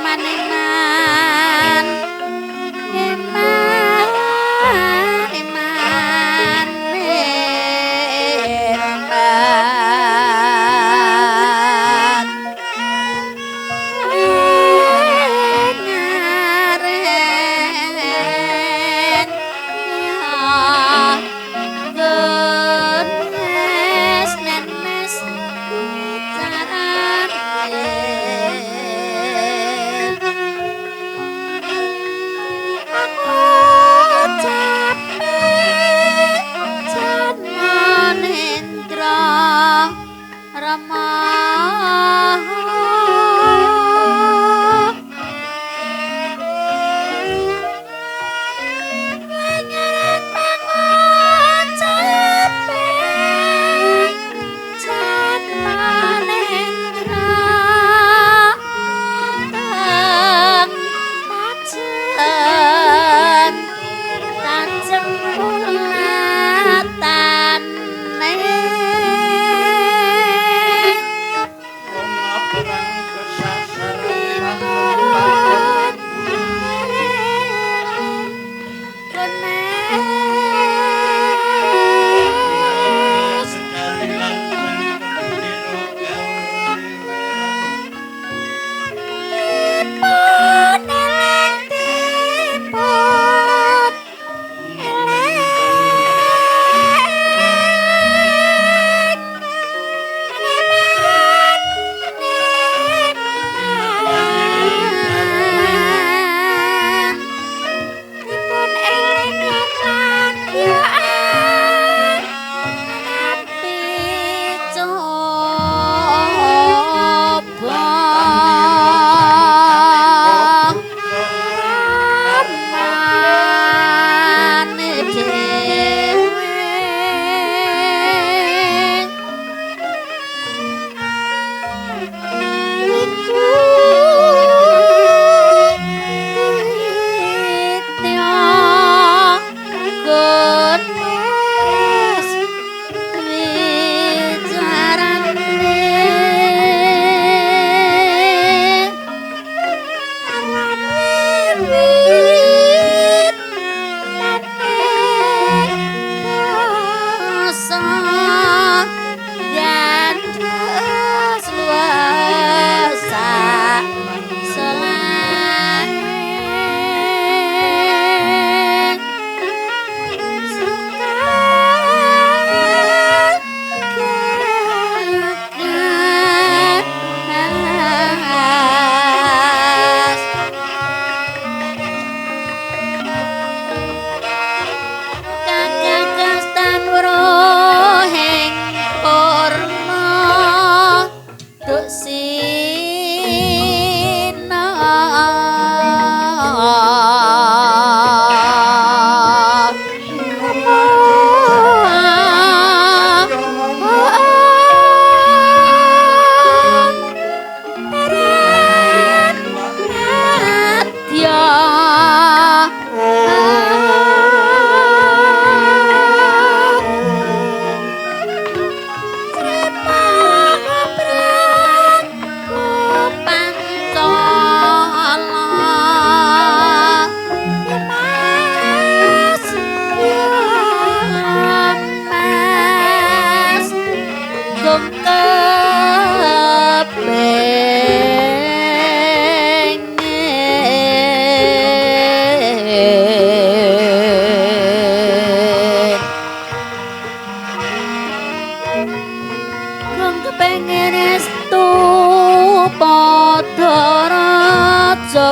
Maneman.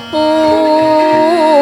Putra.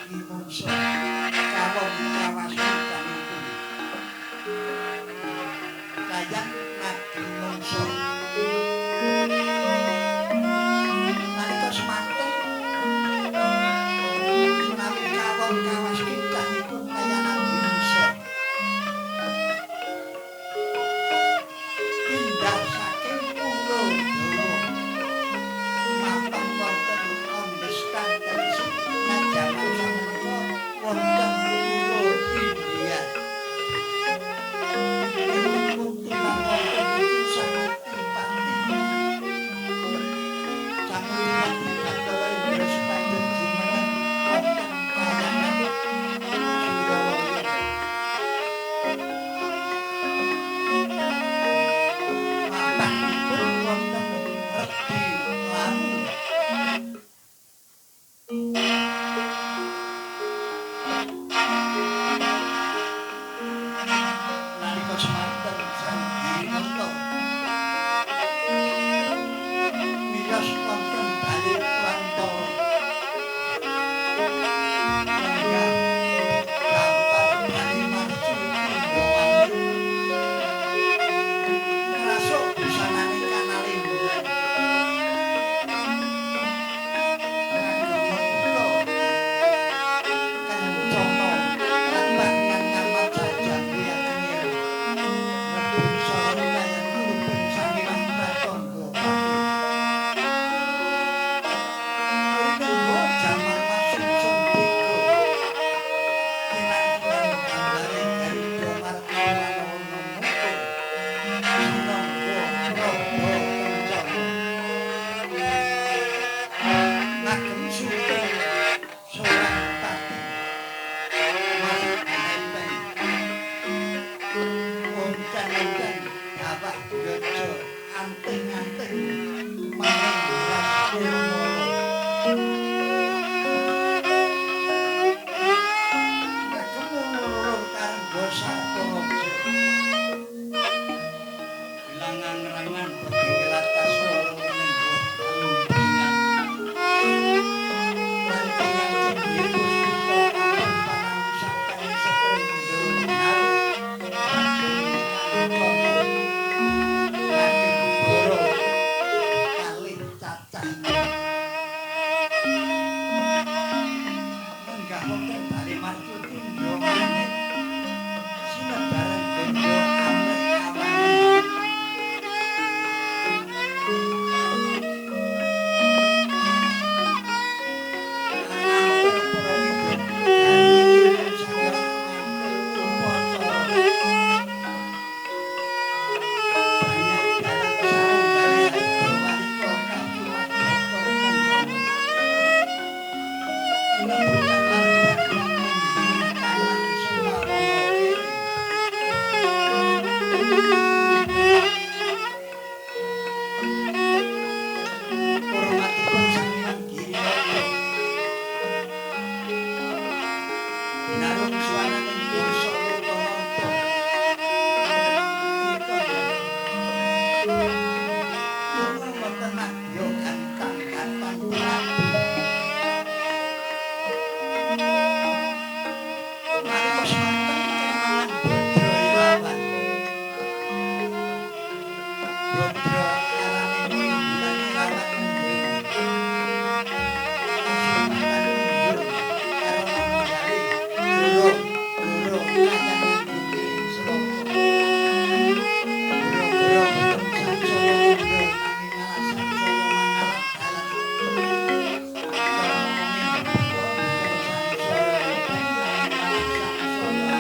Nagimungsa kawon kawasudanipun Kayang Nagimungsa. Nalika semanten menawi kawon kawasudanipun Kayang Nagimungsa pindah saking Pulo Jawa mapan wonten Hindustan tegese jaman samenika wonten Pulo India. Ing wonten iki Sangupati Sangupati Bathara Indra supados jumeneng wonten kayangan Suralaya. Mapanipun wonten Redi Lawu. Nalika semanten Sang Girinata miyos wonten Bali Wantara lenggah gampar Bali Marci Tundhawangi ngrasuk busanane Kanalindra ngagem mekutha kencana kabangan ngamat sajambe atenir rebut sarana uriping Sang Hyang Pratangga Pati. Rinengga jaman masungsung tiga kinang-kinang gambare Garuda margi manono mutur sinangga praba kencana ngagem suting sorang pati mas nempeng oncen-oncen dawah braja anting-anting maning ras nirmala ngagem ulur karengga sartaraja gelangan-rangan begelatas swara winengga alumpingan rantingan cendhe puspita katon panawusaken setrindra menawi rajane kancana ngagem bara kalih cacah lenggah wonten Bali Marci Tundha Manik sinebaran benda amrih awangun. Anganter para widodari sang nganter upacara banyak dalang sarunggale Ardawalika kacumadata kencana rebutan lan bagyak ngendi kanan semawana kiri. Hormatipun Sang Hyang Girinata binarung swaraning basa Lokananta Kitanda Turu wonten madya gantang gatan Prabu. Nalika semanten kemangan Badra Irawan Badra arane Bulan Irawan ngendhe Kasumpatan mundur karana menggali goro-goro kayangan bumi Sloka. Goro-goro boten sangsaya kandha nanging malah sangsaya mangalap dalan. Cara ngomonge mbebuka boten sangsaya enteng nanging malah sangsaya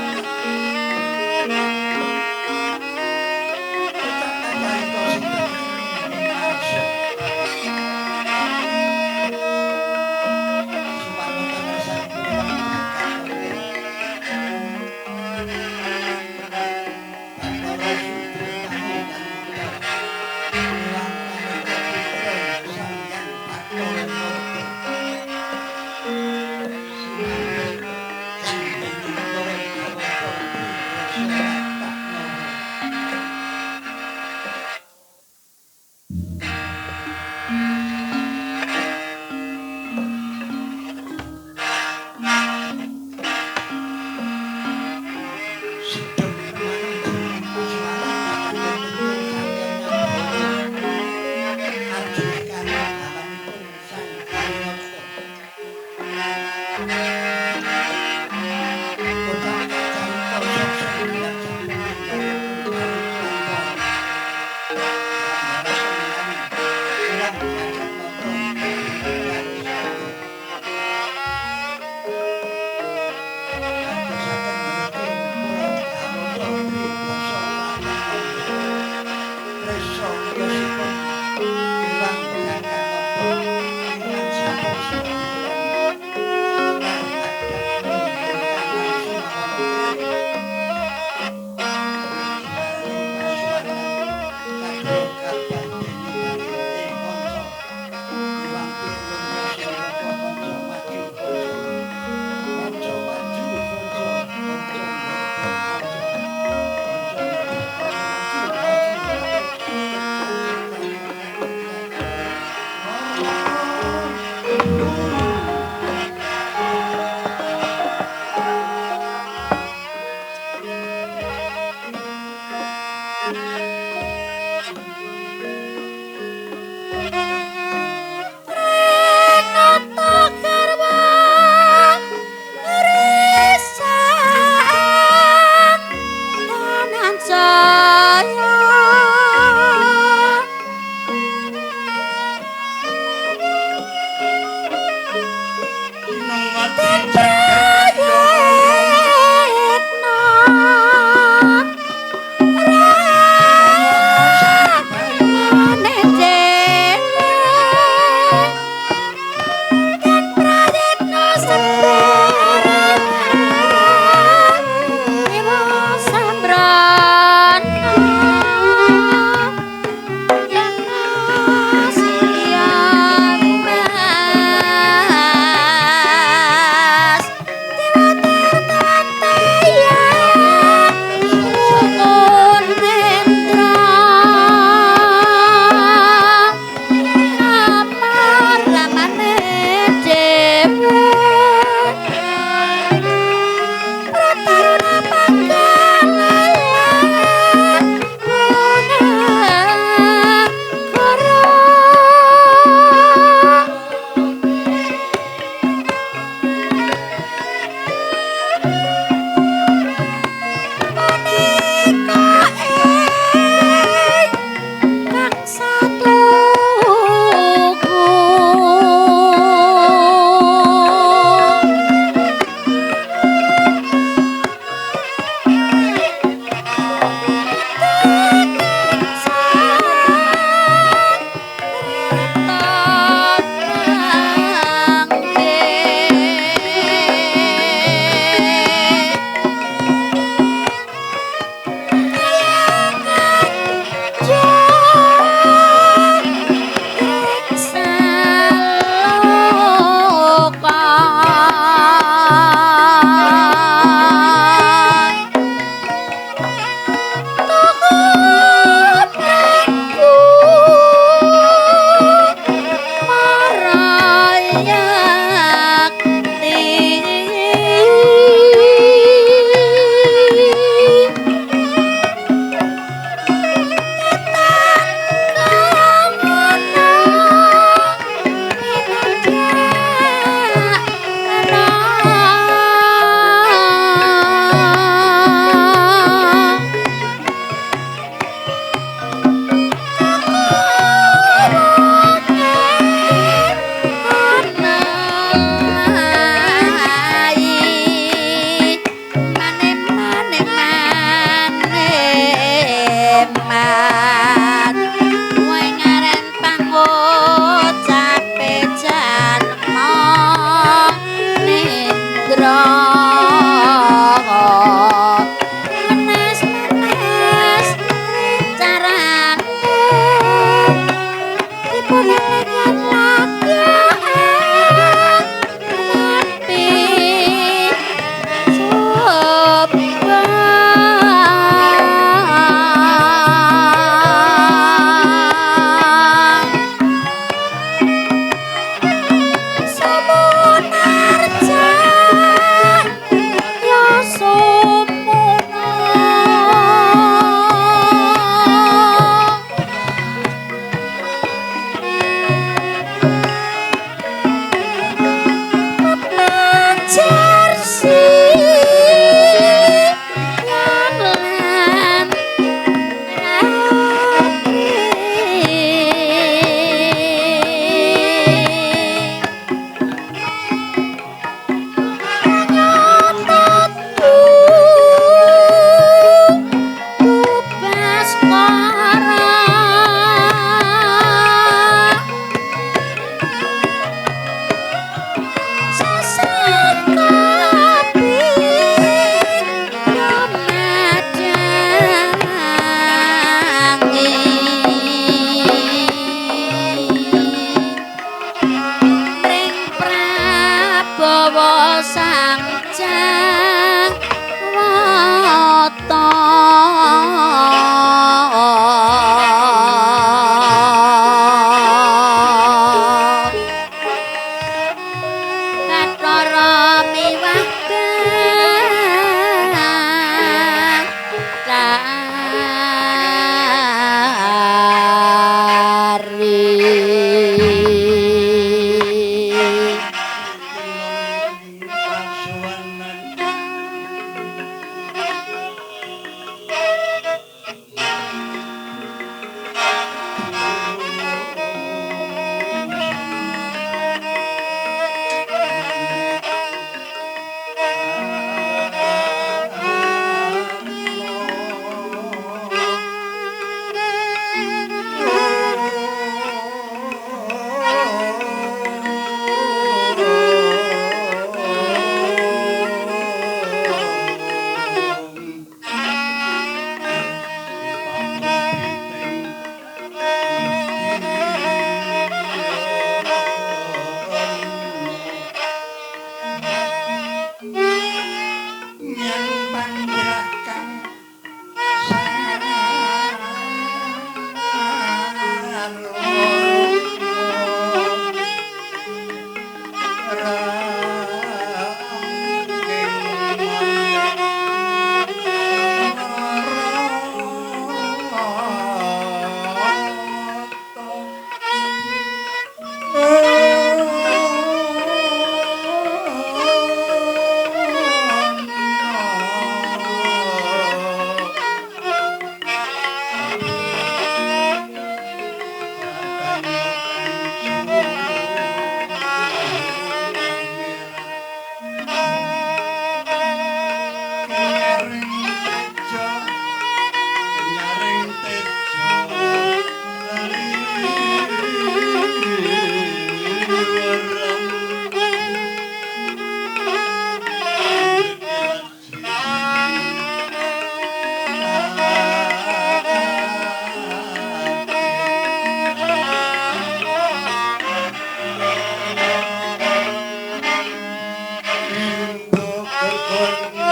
Gondo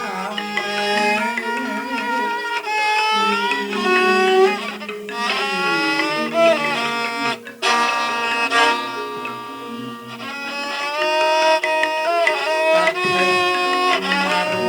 ame. Kabeh marung.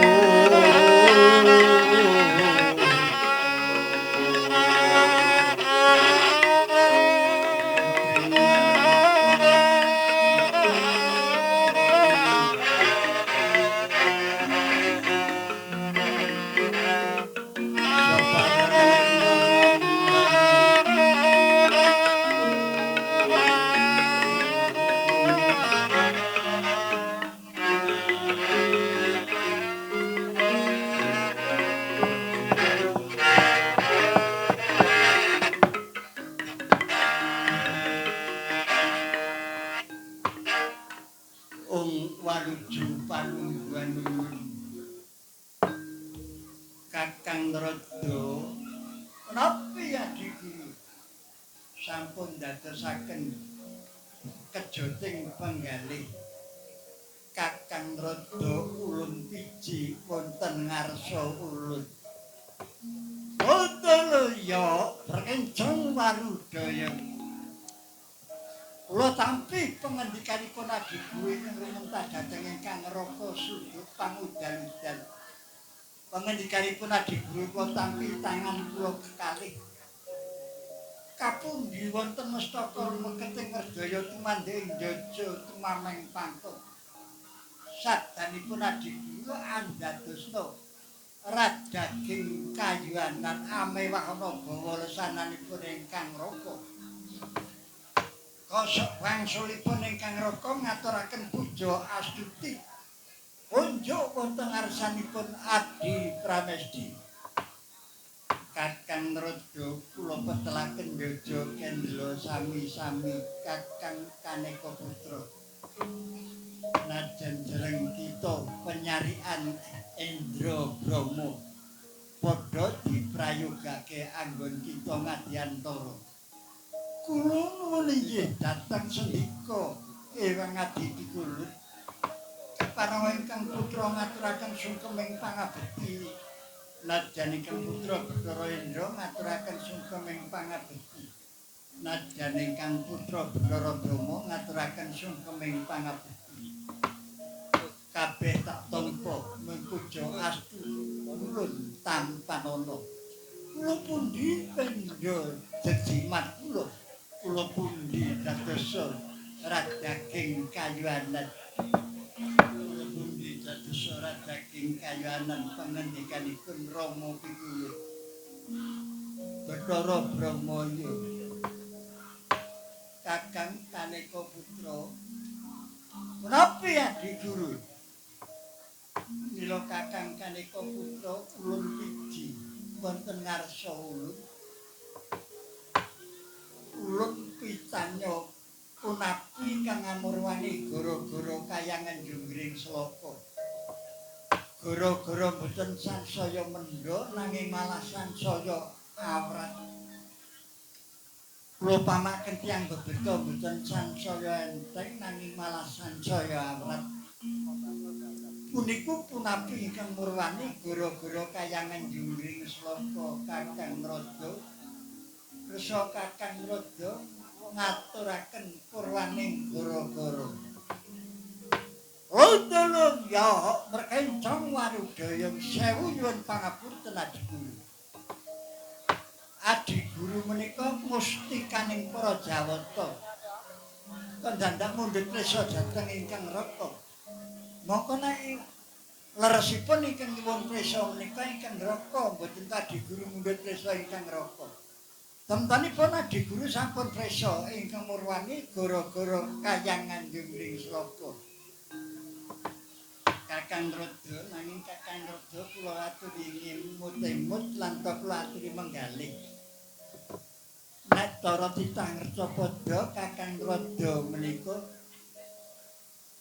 Ong waluju panungguan nuwun Kakang Rada, menapa Adi Guru sampun dadosaken kejoting penggalih Kakang Rada ulun piji wonten ngarsa ulun. Antalaya rencang warudaya. Kula tampi pangandikanipun Adi Guru ingkang rumentah dhateng ingkang Raka sudut pangudal-udal. Pangandikanipun Adi Guru kula tampi tangan kula kekalih. Kapundi wonten mestaka lumeketing werdaya tumandhe ing njaja tumameng pangkep. Sadanipun Adi Guru andadosna radaging kayuanan amewahana bawa lesananipun ingkang Raka. Kosok wangsulipun ingkang Raka ngaturaken puja astuti unjuk wonten ngarsanipun Adi Pramesti. Kakang Rada kula petelaken njaja kendla sami-sami Kakang Kaneka Putra. Najan jreng kita penyarian Indra Brahma padha diprayogake anggon kita ngadyantara. Kula nuwun inggih dhateng sendika Ewang Adi Pikulut. Kepareng ingkang putra ngaturaken sungkeming pangabekti. Najan ingkang putra Bathara Indra ngaturaken sungkeming pangabekti. Najan ingkang putra Bathara Brahma ngaturaken sungkeming pangabekti. Kabeh tak tampa mengpuja astu ulun tampanana. Kula pundi pendha jejimat kula? Kula pundi dadosa radaging kayuanan? Kula pundi dadosa radaging kayuanan pangandikanipun Rama Pikulut. Bathara Brahma ya. Kakang Kaneka Putra. Menapa Adi Guru? Mila Kakang Kaneka Putra ulun piji wonten ngarsa ulun. Ulun pitanya punapi kang amurwani gara-gara kayangan junggring selaka. Gara-gara mboten sansaya mendha nanging malah sansaya awrat. Kula pamaken tiyang bebeta mboten sansaya enteng nanging malah sansaya awrat. Puniku punapi ingkang murwani gara-gara kayangan junggring selaka Kakang Rada. Kersa Kakang Rada ngaturaken purwaning gara-gara. Antalaya merkencong warudaya sewu nyuwun pangapunten Adi Guru. Adi Guru menika mustikaning para Jawata. Kon dandak mundhut prisa dhateng ingkang Raka. Mongko nek leresipun ingkang nyuwun prisa menika ingkang Raka mboten Adi Guru mundhut prisa ingkang Raka. Temtanipun Adi Guru sampun prisa ingkang murwani gara-gara kayangan junggring selaka. Kakang Rada nanging Kakang Rada kula aturi ngemut-emut lan kula aturi menggalih. Nek cara titah ngercapada Kakang Rada menika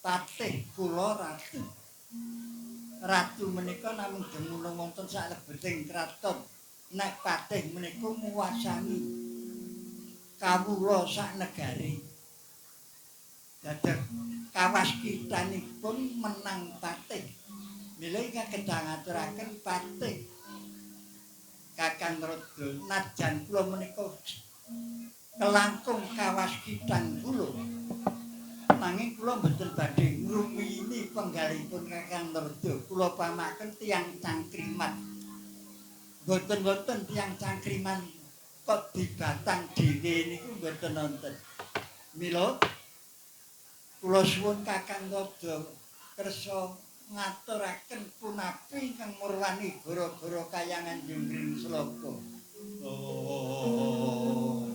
patih kula ratu. Ratu menika namung demunung wonten saklebeting kraton. Nek patih menika nguwasani kawula sak negari. Dados kawaskitanipun menang patih. Mila ingkang kedah ngaturaken patih Kakang Rada najan kula menika kelangkung kawas kitang kula. Nanging kula mboten badhe ngrumiyini penggalihipun Kakang Rada. Kula pamaken tiyang cangkriman. Mboten-mboten tiyang cangkriman kok dibatang dhewe niku mboten nonton. Mila kula suwun Kakang Rada kersa ngaturaken punapi ingkang murwani gara-gara kayangan Jungkring Sloka. Oh.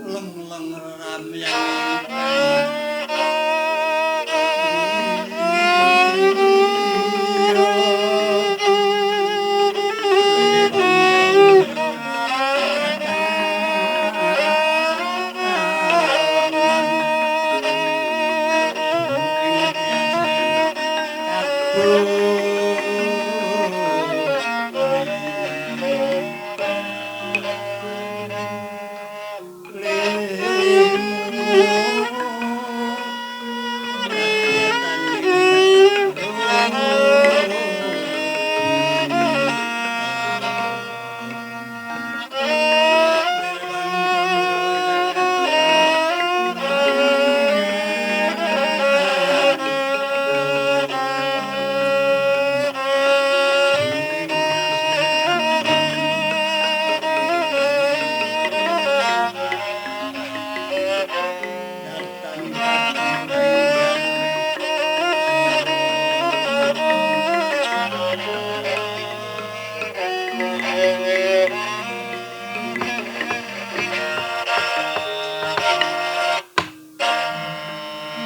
Leng-leng ramyang.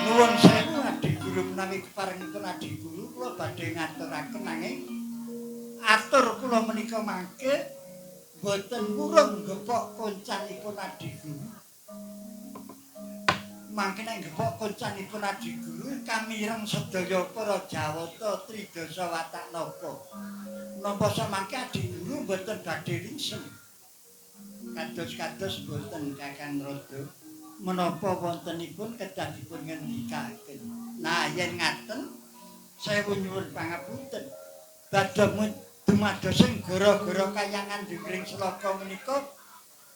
Nuwun sewu Adi Guru menawi keparengipun Adi Guru kula badhe ngaturaken nanging atur kula menika mangke mboten purun gepok koncanipun Adi Guru. Mangke nek gepok koncanipun Adi Guru kamireng sedaya para Jawata Tridasa watak napa. Napa samangke Adi Guru mboten badhe ringsem. Kados-kados mboten Kakang Rada. Menapa wontenipun kedah dipun ngendikaken. Nah, yen ngaten sewu nyuwun pangapunten. Badhe dumadosing gara-gara kayangan Jungkring Sloka menika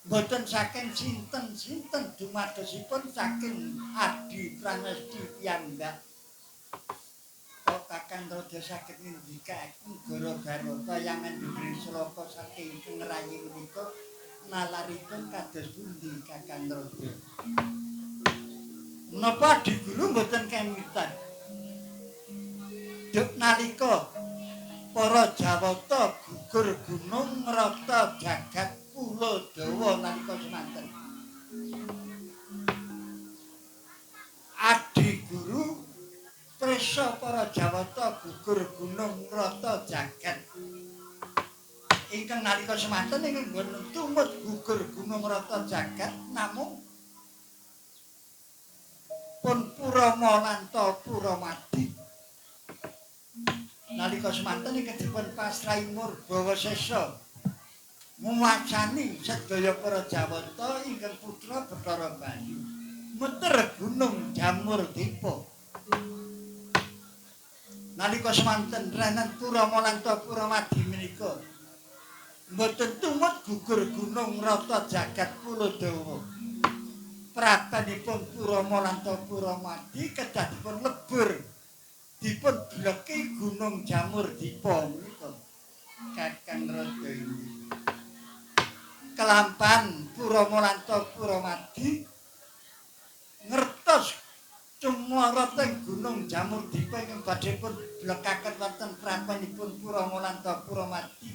mboten saking sinten-sinten dumadosipun saking Adi Pramesti piyambak. Kok Kakang Rada saged ngendikaken gara-gara kayangan Jungkring Sloka saking ingkang ngrayi menika nalaripun kados pundi Kakang Rada? Menapa Adi Guru mboten kemitan? Duk nalika para Jawata gugur gunung ngrata jagat Pulo Dawa nalika semanten. Adi Guru prisa para Jawata gugur gunung ngrata jagat. Ingkang nalika semanten ingkang boten tumut gugur gunung rata jagat namung pun Purama lanta Puramadi. Nalika semanten ingkang dipun pasrahi Murbawa Sesa nguwasani sedaya para Jawata ingkang putra Bathara Bayu muter gunung Jamur Dipa. Nalika semanten renen Purama lanta Puramadi menika mboten tumut gugur gunung rata jagat Pulo Dawa. Prapanipun Purama lanta Puramadi kedah dipun lebur dipun bleki gunung Jamur Dipa menika. Kakang Rada ini kelampan Purama lanta Puramadi ngertos cumara teng gunung Jamur Dipa ingkang badhe pun blekaken wonten prapanipun Purama lanta Puramadi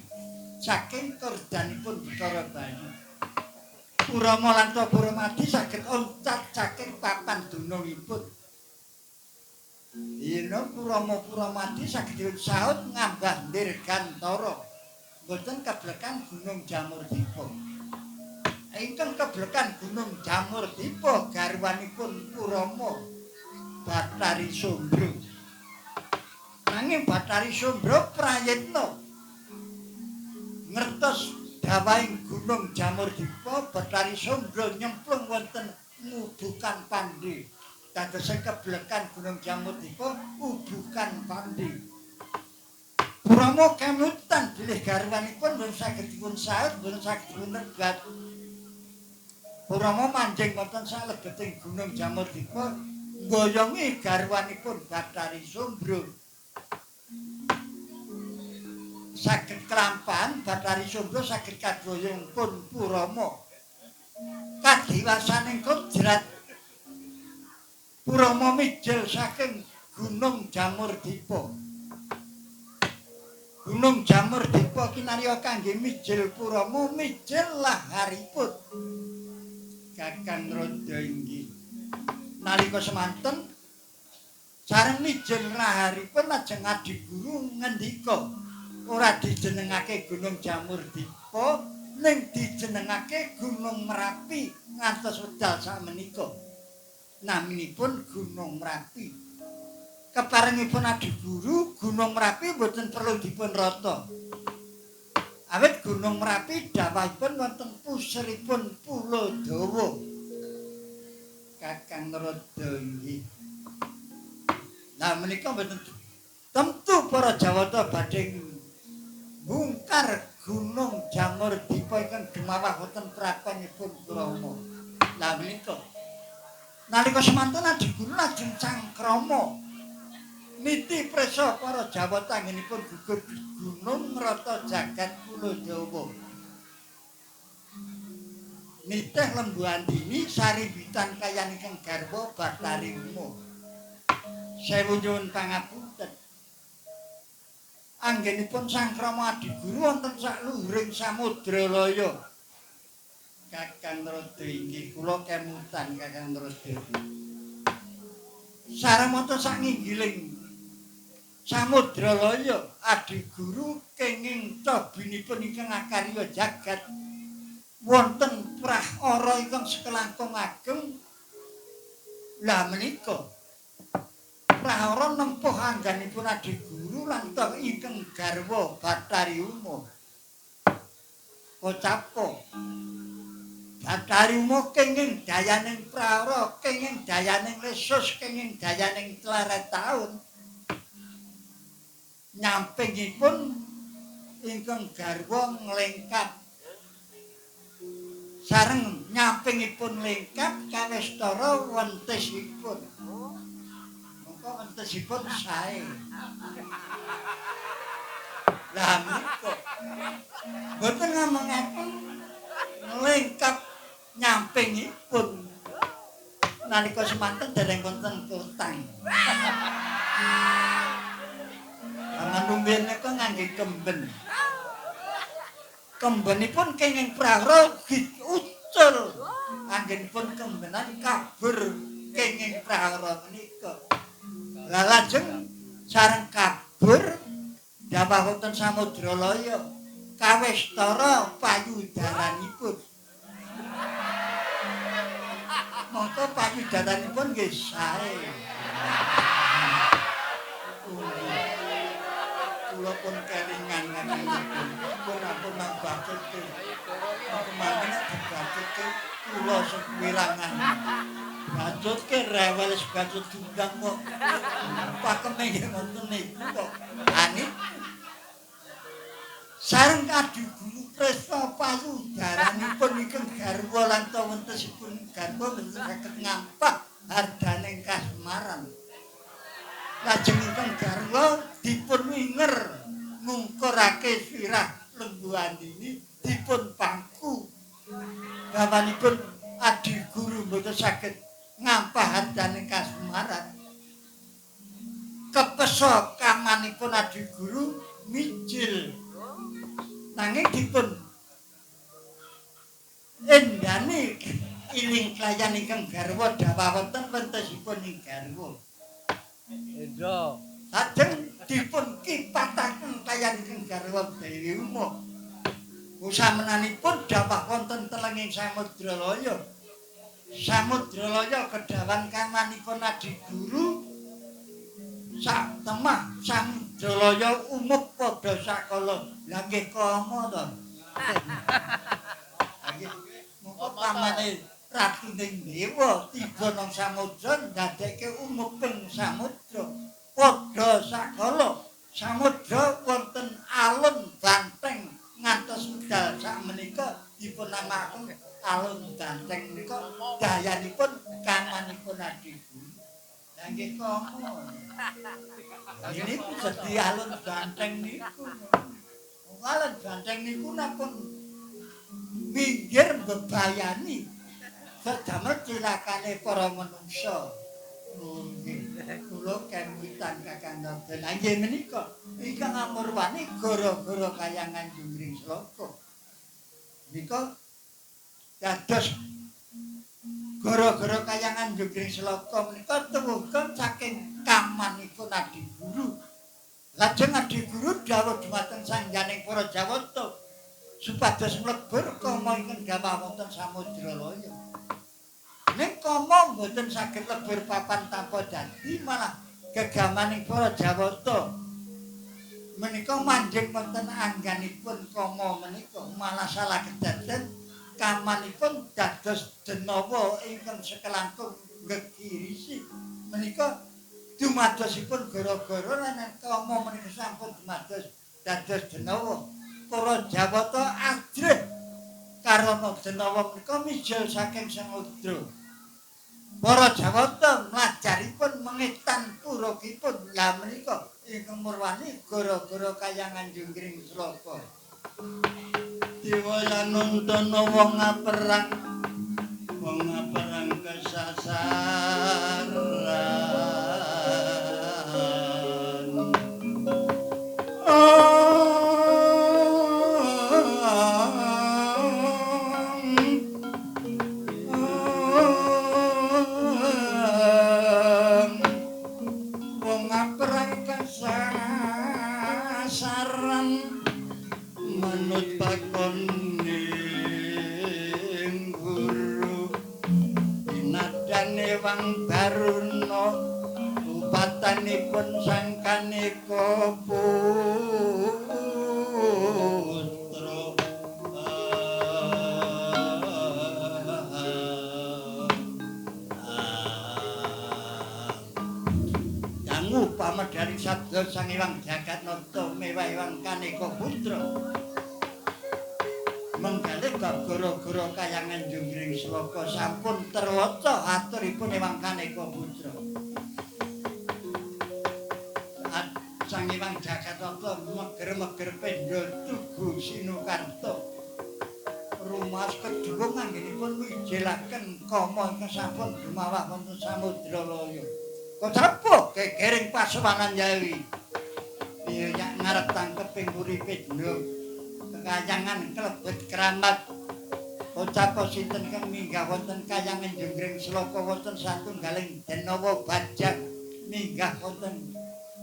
saking kordanipun Bathara Bayu. Purama lanta Puramadi saged oncat saking papan dunungipun. Yen Purama Puramadi saged dipun saut ngambah dirgantara. Mboten keblekan Gunung Jamur Dipa. Ingkang keblekan Gunung Jamur Dipa garwanipun Purama Bathari Sombro. Nanging Bathari Sombro prayitna ngertos dawahing Gunung Jamur Dipa, Bathari Sombro nyemplung wonten ngubukan Pandhe. Dadose keblekan Gunung Jamurdipa ubukan pandi. Purama kemutan bilih garwanipun mboten saged dipun saut, mboten saged dipun regat. Purama manjing wonten salebeting Gunung Jamurdipa nggoyongi garwanipun Bathari Sumbro. Saged kelampahan Bathari Sumbro saged kadoyong pun Purama. Kadiwasaning kodrat Purama mijil saking Gunung Jamurdipa. Gunung Jamurdipa kinarya kangge mijil Purama mijil laharipun. Kakang Rada inggih. Nalika semanten sareng mijil laharipun lajeng adiguru ngendika ora dijenengake Gunung Jamurdipa ning dijenengake Gunung Merapi ngantos wekdal sakmenika. Naminipun Gunung Merapi. Keparengipun adiguru Gunung Merapi mboten perlu dipun rata. Awit Gunung Merapi dawahipun wonten puseripun Pulo Dawa. Kakang Rada inggih. Nah menika mboten tentu para Jawata badhe bongkar Gunung Jamurdipa ingkang gemawah wonten prapanipun Brahma. Lah menika nalika semanten adiguru lajeng cangkrama niti prisa para Jawata anggenipun gugur gunung ngrata jagat Pulo Jawa. Nitih Lembu Andini sarimbitan kayan ingkang garwa Bathari Uma. Sewu nyuwun pangapunten. Anggenipun sangkrama adiguru wonten sakluhuring samudra laya. Kakang Rada inggih kula kemutan Kakang Rada. Sareng wonten saknginggiling samudra laya adiguru kenging cobinipun ingkang akarya jagat wonten prahara ingkang sekelangkung ageng. Lah menika prahara nempuh angganipun adiguru lan toh ingkang garwa Bathari Uma. Kocapo Bathari Uma kenging dayaning prahara, kenging dayaning lesus, kenging dayaning tleret taun. Nyampingipun ingkang garwa nglengkap. Sareng nyampingipun lengkap kawestara wentesipun. Mongko wentesipun sae. Lah menika mboten ngomongaken lengkap nyampingipun nalika semanten dereng wonten kutang. Aman rumiyin nika ngangge kemben. Kembenipun kenging prahara ucul. Anggenipun kembenan kabur kenging prahara menika. Lah lajeng sareng kabur dawah wonten samudra laya kawestara payudaranipun. Mongko payudaranipun nggih sae. Kula pun kelingan ngaten. Pun ampun nambahke. Kemangken dibacutke kula sing wirangan. Bacutke rewel wis bacut diundang kok. Pakeme nggih wonten niku kok. Ani sareng adiguru Kresna payudaranipun ingkang garwa lan wentesipun garwa mboten saged ngampah hardaning kasmaran. Lajeng ingkang garwa dipun winger ngungkurake sirah Lembu Andini dipun pangku. Bapanipun adiguru mboten saged ngampah hardaning kasmaran. Kepesa kamanipun adiguru mijil. Nanging dipun endani iling klayan ingkang garwa dawah wonten wentesipun ing garwa. Endra. Lajeng dipun kipataken klayan ingkang garwa Dewi Uma. Usamenanipun dawah wonten telenging samudra laya. Samudra laya kedawan kamanipun adiguru sak temah samudra laya umup padha sakala. Lah nggih kama to. Nggih mongko pamane Ratuning Dewa tiba nang samudra ndadekke umeping samudra. Padha sakala samudra wonten alun banteng ngantos medal sakmenika dipunamakaken alun banteng menika dayanipun kamanipun Adiguru. Lah nggih koma. Ini dadi alun banteng niku. Alun banteng niku napun minggir mbebayani sedamel cilakane para manungsa. Nggih, kula kemutan Kakang Nabel. Lah nggih menika ingkang amurwani gara-gara kayangan Junggring Sloka. Nika dados gara-gara kayangan Junggring Sloka menika tuwuhken saking kamanipun Adiguru. Lajeng Adiguru dawuh dhumateng sangyaning para Jawata supados mlebur kama ingkang gawah wonten samudra laya. Ning kama mboten saged lebur papan tanpa dadi malah gegamaning para Jawata menika manjing wonten angganipun kama menika malah salah kedaden kamanipun dados denawa ingkang sekelangkung gegirisi menika dumadosipun gara-gara lan kama menika sampun dumados dados denawa. Para Jawata ajrih karana denawa menika mijil saking samudra. Para Jawata mlajaripun mengetan purukipun lha menika ingkang murwani gara-gara kayangan Junggring Sloka. Diwayanuntana wong aperang kesasaran. Wong aperang kesasaran manut pakoning guru dinadane Wang Baruna upatanipun sangkaneka putra. Dangu pamedharing sabda Sang Hyang Jagatnata mewah Hyang Kaneka Putra menggalih bab gara-gara kayangan Junggring Sloka sampun terwaca aturipun Hyang Kaneka Putra. Sang Hyang Jagatnata meger-meger pendha tugu Sinukarta rumaos kedhuwung anggenipun mijilaken kama ingkang sampun dumawah wonten samudra laya. Kok gegering pasewanan Yawi. Piye yak ngarep tangkeping uripe dina kekayangan klebet keramat. Ucapa sinten kang minggah wonten kayangan Junggring Sloka wonten satunggaling denawa bajang minggah wonten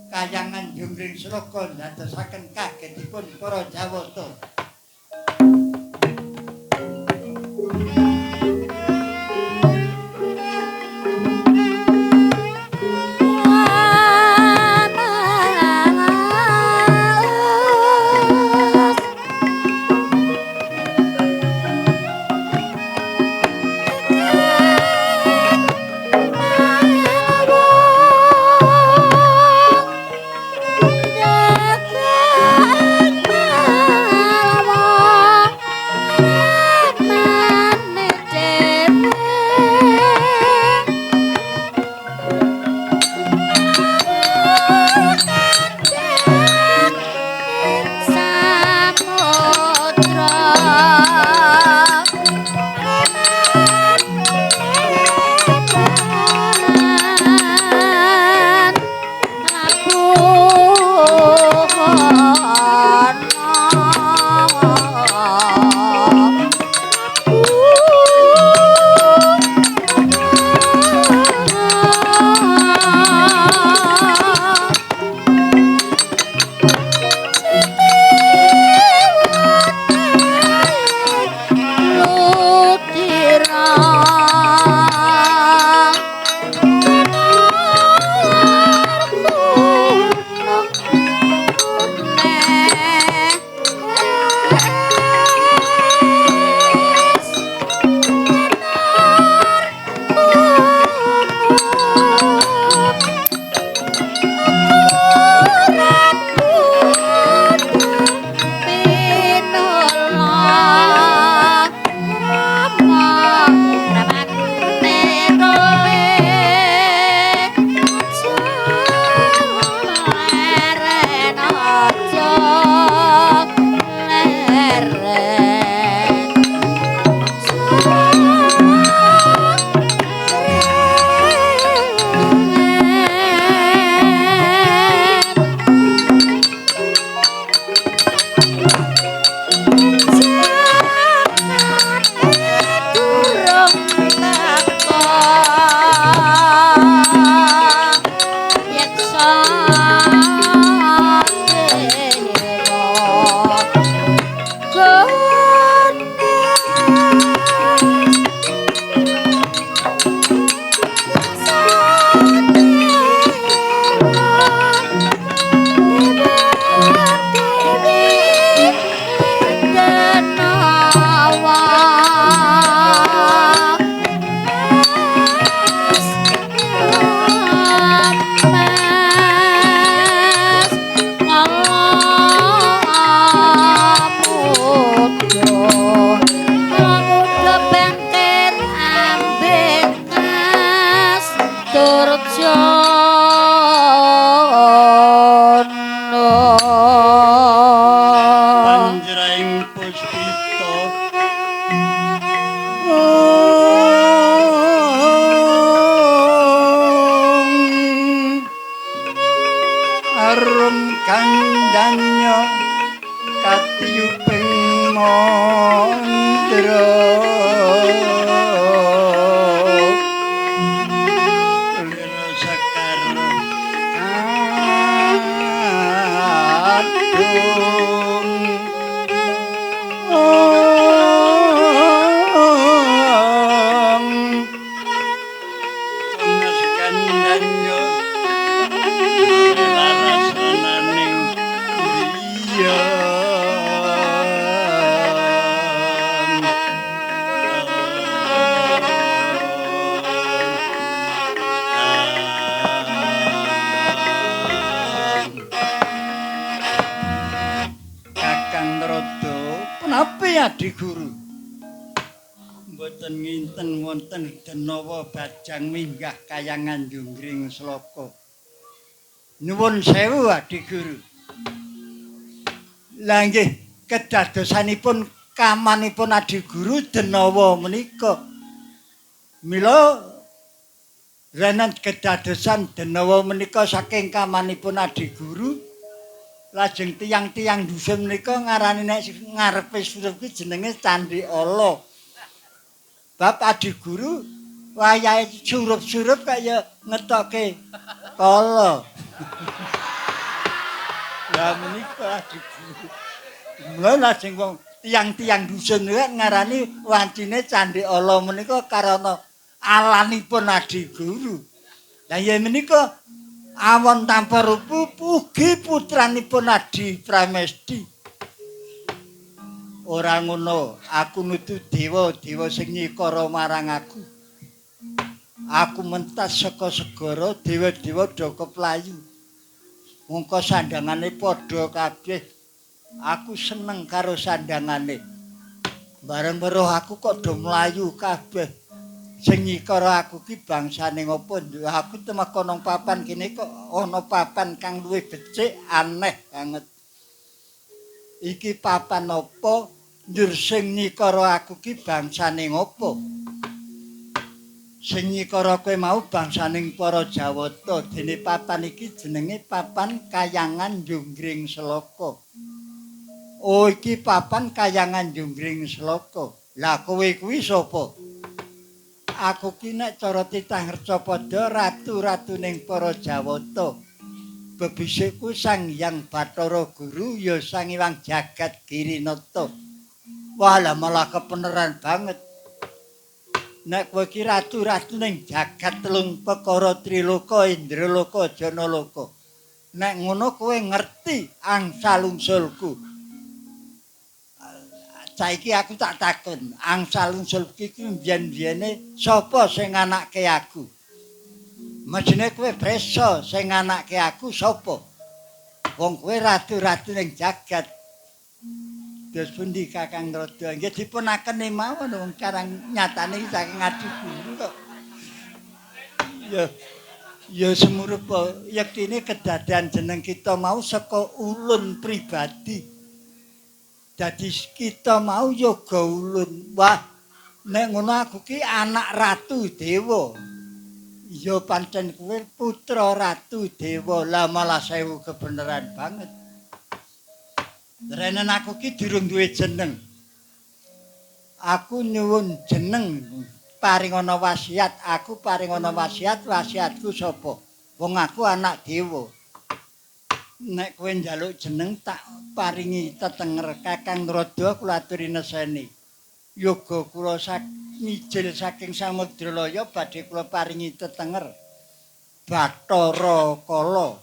kayangan Junggring Sloka ndadosaken kagetipun para Jawata. Jagat Arum kandanya katiyuping mandra lir sekar kadung. Adi Guru mboten nginten wonten denawa bajang minggah kayangan Junggring Sloka. Nyuwun sewu Adi Guru. Lah nggih kedadosanipun kamanipun Adi Guru denawa menika. Mila renan kedadosan denawa menika saking kamanipun Adi Guru. Lajeng tiyang-tiyang dusun menika ngarani nek ngarepe surup ki jenenge Candhi Ala. Bab Adi Guru wayahe surup-surup kaya ngetoke kala. Lah menika Adi Guru. Mula lajeng wong tiyang-tiyang dusun niku ngarani wancine Candhi Ala menika karana alanipun Adi Guru. Lah yen menika awon tanpa rupu ugi putranipun Adi Pramesti. Ora ngono, aku nutu dewa, dewa sing nyikara marang aku. Aku mentas saka segara, dewa-dewa do keplayu. Mongko sandangane padha kabeh. Aku seneng karo sandangane. Bareng weruh aku kok do mlayu kabeh. Sing nyikara aku ki bangsane ngopo? Aku temeka nang papan kene kok ana papan kang luwih becik aneh banget. Iki papan apa? Njur sing nyikara aku ki bangsane ngopo? Sing nyikara kowe mau bangsaning para Jawata. Dene papan iki jenenge papan Kayangan Junggring Sloka. Oh, iki papan Kayangan Junggring Sloka. Lah kowe kuwi sapa? Aku ki nek cara titah ngercapada ratu-ratuning para Jawata. Bebisikku Sang Hyang Bathara Guru ya Sang Hyang Jagat Girinata. Wah lah malah kepeneran banget. Nek kowe ki ratu-ratuning jagat telung perkara triloka, indraloka, janaloka. Nek ngono kowe ngerti angsalungsulku. Saiki aku tak takon, angsalungsul iki mbiyen-biyene sapa sing nganake aku? Mesthine kowe presa sing nganake aku sapa? Wong kowe ratu-ratu ning jagat. Terus pundi Kakang Rada? Nggih dipunakeni mawon wong carang nyatane saking Adi Guru kok. Ya ya semurupa yektine kedadean jeneng kita mau saka ulun pribadi. Dadi kita mau yoga ulun. Wah, nek ngono aku ki anak ratu dewa. Ya pancen kowe putra ratu dewa. Lah malah sewu kebeneran banget. Renen aku ki durung duwe jeneng. Aku nyuwun jeneng paring ana wasiat, aku paring ana wasiat, wasiatku sapa? Wong aku anak dewa. Nek kowe njaluk jeneng tak paringi tetenger Kakang Rada kula aturi neseni. Yoga kula ngijil saking samudra laya badhe kula paringi tetenger Bathara Kala.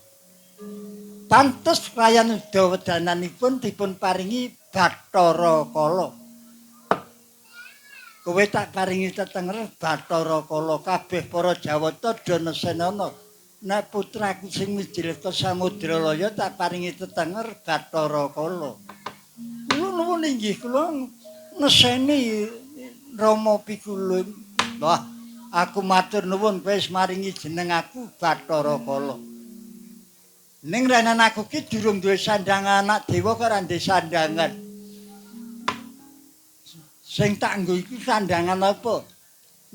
Pantes krayan uda wedananipun dipun paringi Bathara Kala. Kowe tak paringi tetenger Bathara Kala, kabeh para Jawata do nesenana. Nek putraku sing mijil ka samudra laya tak paringi tetenger Bathara Kala. Kula nuwun inggih kula neseni Rama Pikulun. Wah, aku matur nuwun kowe wis maringi jeneng aku Bathara Kala. Ning renan aku ki durung duwe sandangan anak dewa kok ora ndek sandangan. Sing tak nggo iki sandangan apa?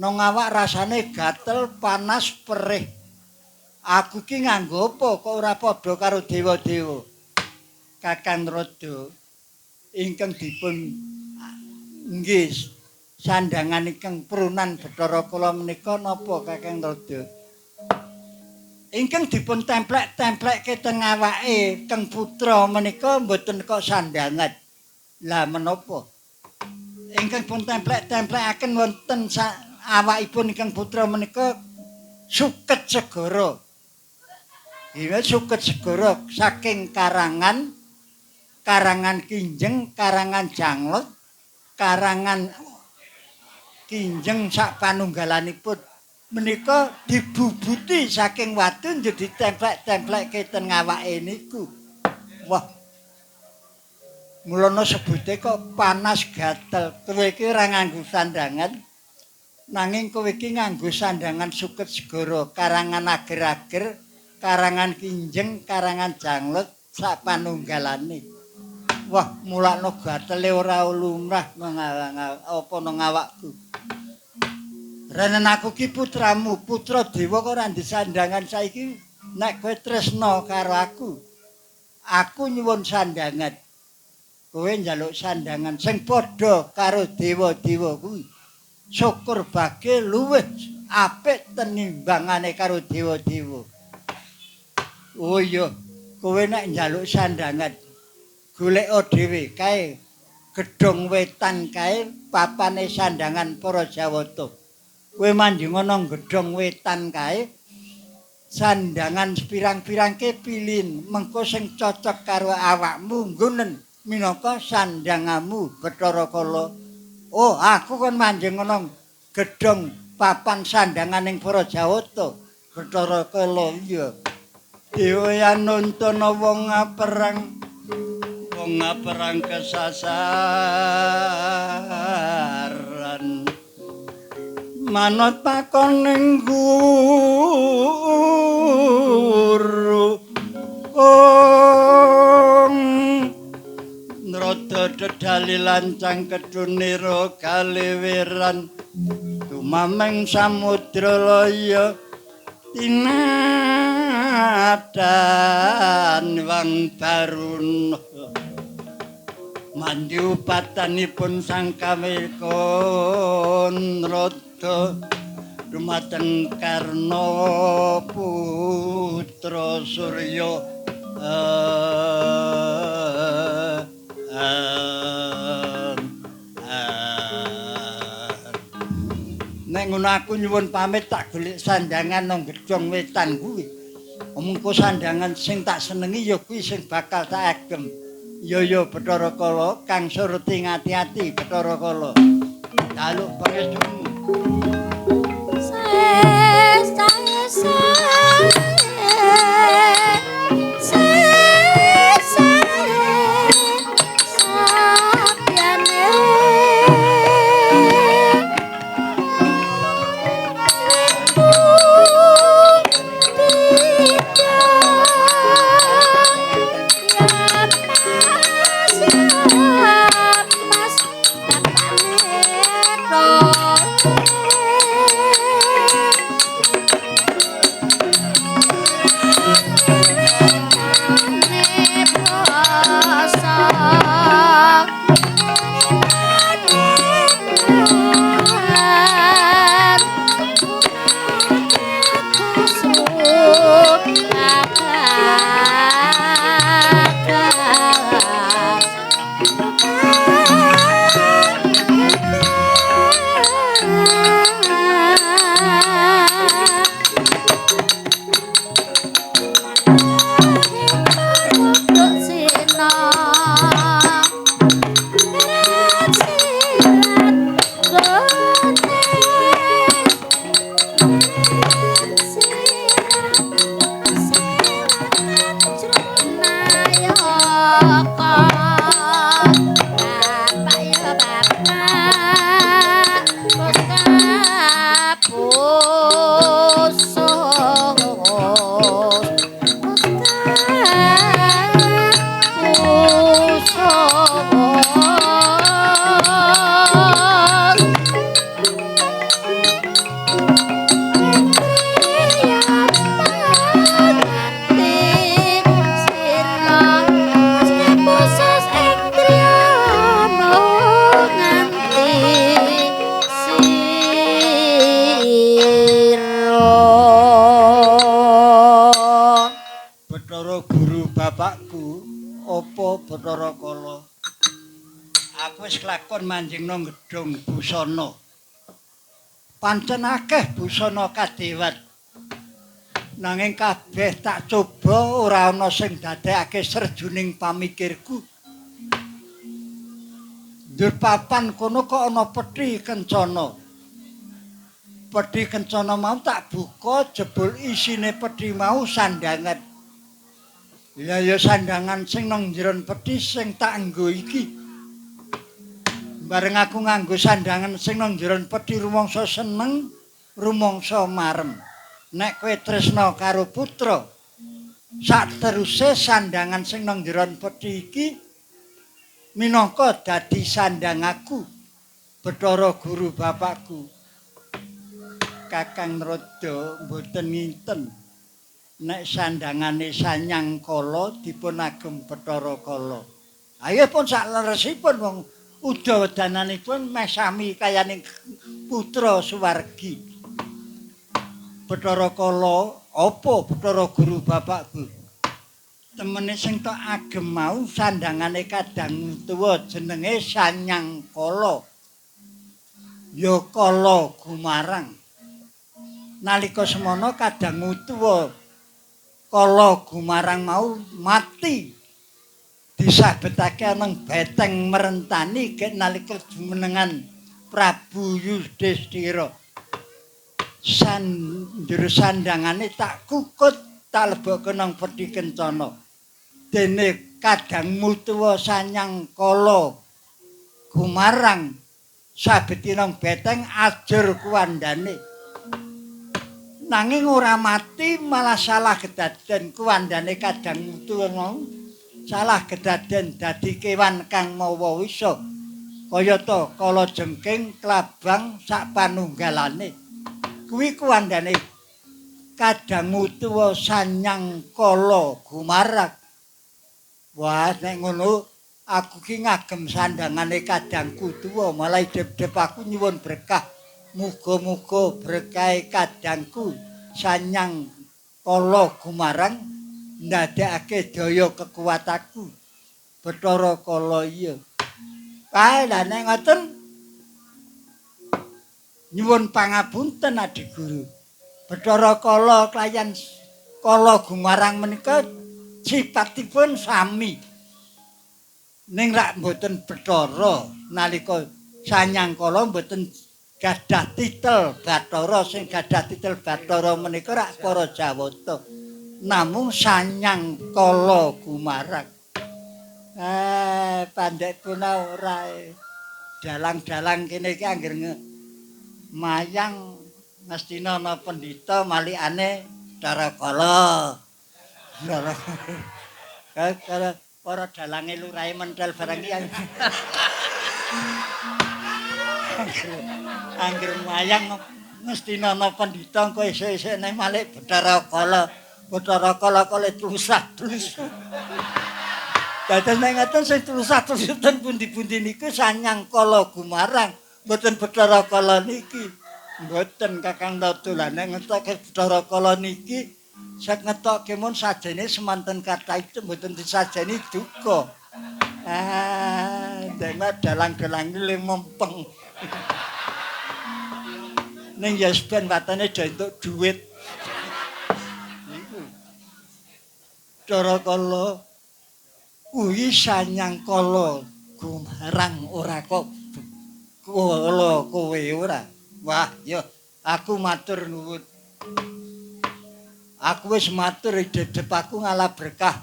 Nang awak rasane gatel, panas, perih. Aku ki nganggo apa kok ora padha karo dewa-dewa? Kakang Rada ingkang dipun nggih sandangan ingkang prunan Bathara Kala menika napa Kakang Rada? Ingkang dipun templek-templekke teng awake Kang Putra menika mboten kok sandangan. Lah menapa? Ingkang pun templek-templekaken wonten awakipun ingkang putra menika suket segara. Iya suket segara saking karangan, karangan kinjeng, karangan janglot, karangan kinjeng sak panunggalanipun menika dibubuti saking watu njur ditemplek-templekke teng awake niku. Wah. Mulana sebute kok panas gatel. Kowe iki ora nganggo sandangan. Nanging kowe iki nganggo sandangan suket segara, karangan ager-ager, karangan kinjeng, karangan janglot sak panunggalane. Wah, mulakno gatele ora lumrah apa nang awakku. Renen aku ki putramu, putra dewa kok ora ndisandangan saiki nek kowe tresna karo aku. Aku nyuwun sandangan. Kowe njaluk sandangan sing padha karo dewa-dewa kuwi. Syukur bage luwih apik tenimbangane karo dewa-dewa. Oh iya, kowe nek njaluk sandangan goleka dhewe kae gedhong wetan kae papane sandangan para Jawata. Kowe manjing ana gedhong wetan kae sandangan pirang-pirangke pilin mengko sing cocok karo awakmu nggonen minangka sandangamu Bathara Kala. Oh, aku kon manjing ana gedhong papan sandanganing para Jawata Bathara Kala. Iya. Dewa nuntuna wong perang, wong perang kesasaran. Manut pakoning guru. Ong nrada dedali lancang kedunira kaliwiran tumameng samudra laya tinatan wang baruna mandi upatanipun sang kawekon rada dumateng Karna putra Surya. Nek ngono aku nyuwun pamit tak golek sandangan nang gedhong wetan kuwi. Mengko sandangan sing tak senengi ya kuwi sing bakal tak agem. Ya ya Bathara Kala, Kang Surti ngati-ati Bathara Kala. Jaluk pangestumu. Guru, apa Bathara Kala? Aku wis kelakon manjing nang gedhong busana. Pancen akeh busana kadewat. Nanging kabeh tak coba ora ana sing dadekake serjuning pamikirku. Ndur papan kono kok ana peti kencana. Peti kencana mau tak buka jebul isine peti mau sandangan. Ya ya sandangan sing nang njeron peti sing tak nggo iki. Bareng aku nganggo sandangan sing nang njeron peti rumangsa seneng, rumangsa marem. Nek kowe tresna karo putra, sakteruse sandangan sing nang njeron peti iki minangka dadi sandang aku, Bathara Guru bapakku. Kakang Rada mboten nginten nek sandangane Sanyang Kala dipun agem Bathara Kala. Ayo pun sak leresipun wong uda wedananipun meh sami kayaning putra suwargi. Bathara Kala apa Bathara Guru bapakku? Temene sing tok agem mau sandangane kadang tuwa jenenge Sanyang Kala. Ya Kala Gumarang. Nalika semono kadang tuwa Kala Gumarang mau mati. Disabetake nang beteng merentani gek nalika jumenengan Prabu Yudhistira. Sanjur sandangane tak kukut tak lebokke nang peti kencana. Dene kadang mutuwa Sanyang Kala Gumarang sabeti nang beteng ajur kuwandane. Nanging ora mati malah salah kedaden kuwandane kadang mutuwa mau. Salah kedaden dadi kewan kang mawa wisa. Kayata kala jengking klabang sak panunggalane. Kuwi kuwandane kadang mutuwa Sanyang Kala Gumarang. Wah, nek ngono aku ki ngagem sandangane kadangku tuwa, malah idep-idep aku nyuwun berkah. Muga-muga berkahe kadangku Sanyang Kala Gumarang ndadekake daya kekuatanku. Bathara Kala iya. Kae lah nek ngoten nyuwun pangapunten Adi Guru. Bathara Kala kalayan Kala Gumarang menika sipatipun sami. Ning rak mboten Bathara nalika Sanyang Kala mboten gadah titel Bathara, sing gadah titel Bathara menika rak para Jawata. Namung Sanyang Kala Gumarang. Pandek pun ora. Dalang-dalang kene iki angger mayang mestine ana pendhita malikane Bathara Kala. Kala para dalange lurahe mentel barang iki. Angger mayang mestine ana pendhita engko esuk-esukne malik Bathara Kala. Bathara Kala kale tlusah-tlusah. Dados nek ngoten sing tlusah-tlusah ten pundi-pundi niku Sanyang Kala Gumarang, mboten Bathara Kala niki. Mboten Kakang Rada. Lah nek ngetokke Bathara Kala niki sak ngetokke mun sajene semanten kathah itu mboten disajeni duka. Ah, dene dalang-dalang iki mempeng. Ning ya ben watene do entuk dhuwit. Niku. Cara kala kuwi Sanyang Kala Gumarang ora kok kala kowe ora. Wah, ya aku matur nuwun. Aku wis matur dedep aku ngalah berkah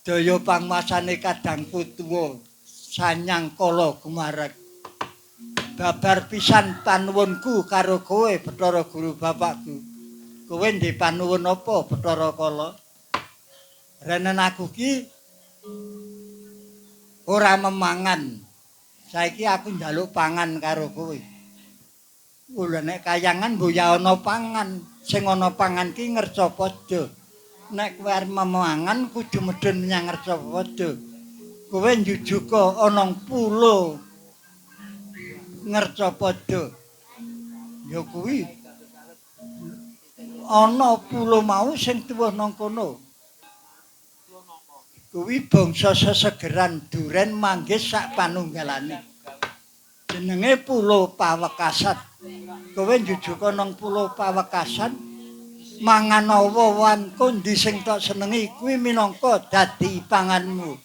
daya pangmasane kadangku tuwa Sanyang Kala Gumarang. Babar pisan panuwunku karo kowe Bathara Guru bapakku. Kowe ndek panuwun apa Bathara Kala? Renen aku ki ora memangan. Saiki aku njaluk pangan karo kowe. Lha nek kayangan mbok ya ana pangan. Sing ana pangan ki Ngercapada. Nek kowe arep memangan kudu medhun menyang Ngercapada. Kowe njujuka ana pulo Ngercapada. Ya kuwi ana pulo mau sing tuwuh nang kono. Kuwi bangsa sesegeran duren manggis sak panunggalane. Jenenge Pulo Pawekasan. Kowe njujuka nang Pulo Pawekasan mangan awa wan kondi sing tok senengi kuwi minangka dadi panganmu.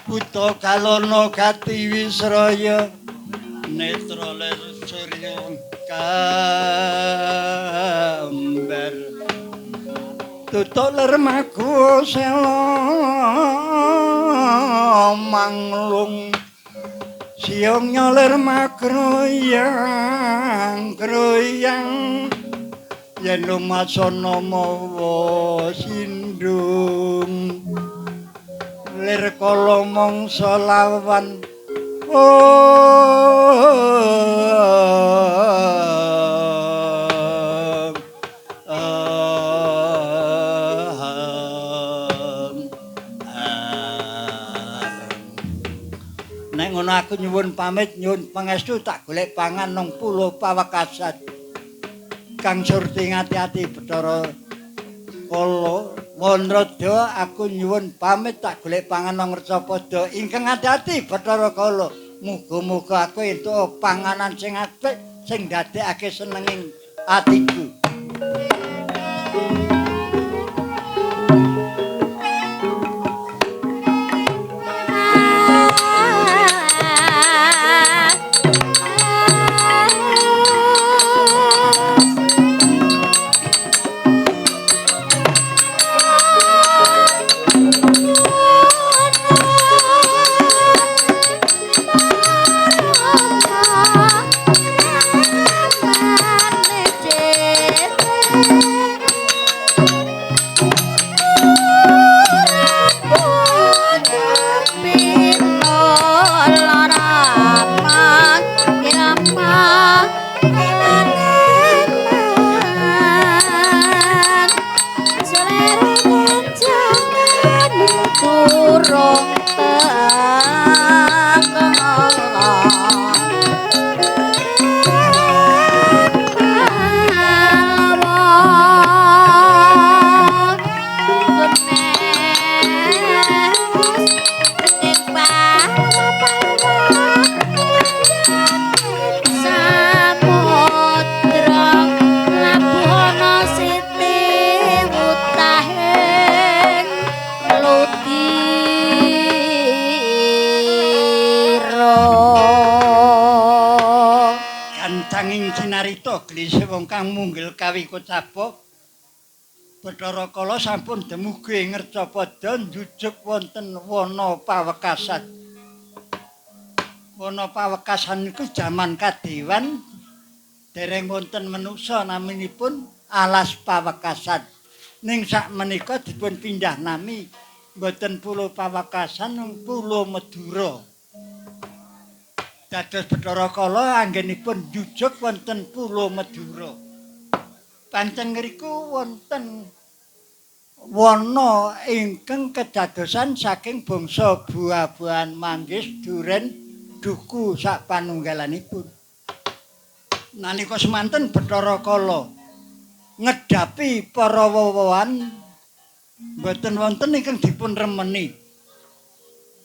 Buta kalana gati wisraya netra lir surya kambar. Tutuk ler magu sela manglung siung nyolir makroyang kroyang yen lumasana mawa sindung lir kala mangsa lawan Nek ngono aku nyuwun pamit, nyuwun pangestu tak golek pangan nang Pulo Pawekasan. Kang Surti ngati-ati Bathara Kala Wanrada, aku nyuwun pamit tak golek pangan nang Ngercapada. Ingkang ati-ati Bathara Kala, muga-muga aku entuk panganan sing apik sing ndadekake senenging atiku. Kang munggil kawi kocapa Bathara Kala sampun dumugi ing Ngercapada njujuk wonten wana Pawekasan. Wana Pawekasan niku jaman kadewan dereng wonten menungsa naminipun Alas Pawekasan. Ning sakmenika dipun pindah nami mboten Pulo Pawekasan Pulo Madura. Dados Bathara Kala anggenipun njujuk wonten Pulo Madura. Pancen ngriku wonten wana ingkang kedadosan saking bangsa buah-buahan manggis, duren, duku sak panunggalanipun. Nalika semanten Bathara Kala ngedhapi para wewohan mboten wonten ingkang dipun remeni.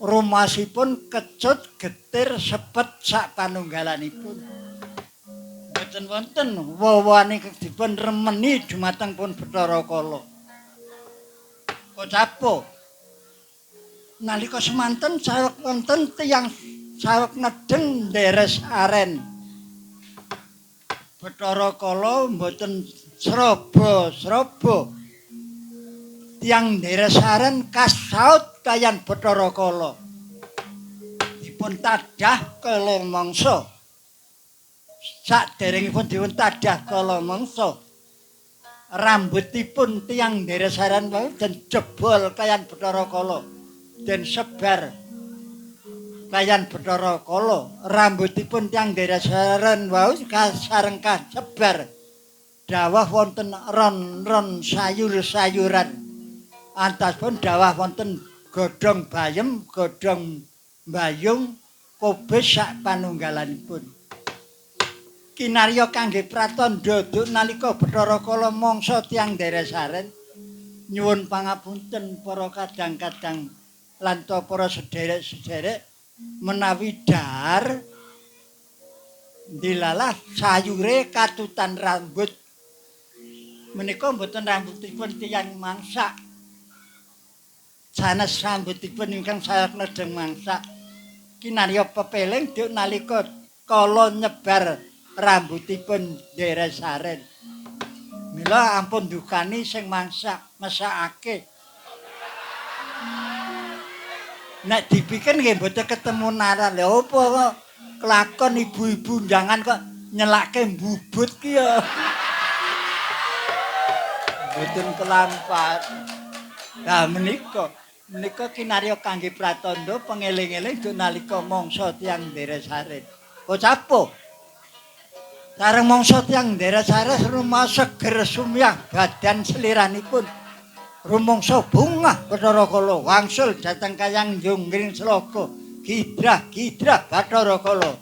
Rumasipun kecut getir sepet sak panunggalanipun. Mboten wonten wewohan ingkang dipun remeni dumateng pun Bathara Kala. Kocapa nalika semanten saweg wonten tiyang saweg nedheng deres aren. Bathara Kala mboten sraba-sraba. Tiyang deres aren kasaut kayan Bathara Kala. Dipun tadah kala mangsa. Saderengipun dipun tadah kala mangsa, rambutipun tiyang deres aren wau den jebol kayan Bathara Kala. Den sebar kayan Bathara Kala. Rambutipun tiyang deres aren wau kasareng kasebar dawah wonten ron-ron sayur-sayuran. Antaspun dawah wonten godhong bayem, godhong bayung, kobis sak panunggalanipun. Kinarya kangge pratandha duk nalika Bathara Kala mangsa tiyang deres aren. Nyuwun pangapunten para kadang-kadang lan ta para sederek-sederek menawi dhahar ndilalah sayure katutan rambut. Menika mboten rambutipun tiyang mangsak. Sanes rambutipun ingkang saya nedheng mangsak. Kinarya pepeling duk nalika kala nyebar rambutipun Ndere Saren. Mila ampun dukani sing mangsak mesakake. Nek dipikir nggih mboten ketemu naran. Lha opo kok kelakon ibu-ibu njangan kok nyelake mbubut ki ya. Mboten kelampat. Lah menika kinarya kangge pratandha pengeling-eling duk nalika mangsa tiyang Ndere Saren. Kok sareng mangsa tiyang Ndere Saren rumah seger sumyah badan seliranipun. Rumangsa bungah Bathara Kala wangsul dhateng kayang Jonggring Sloka. Gidrah gidrah Bathara Kala.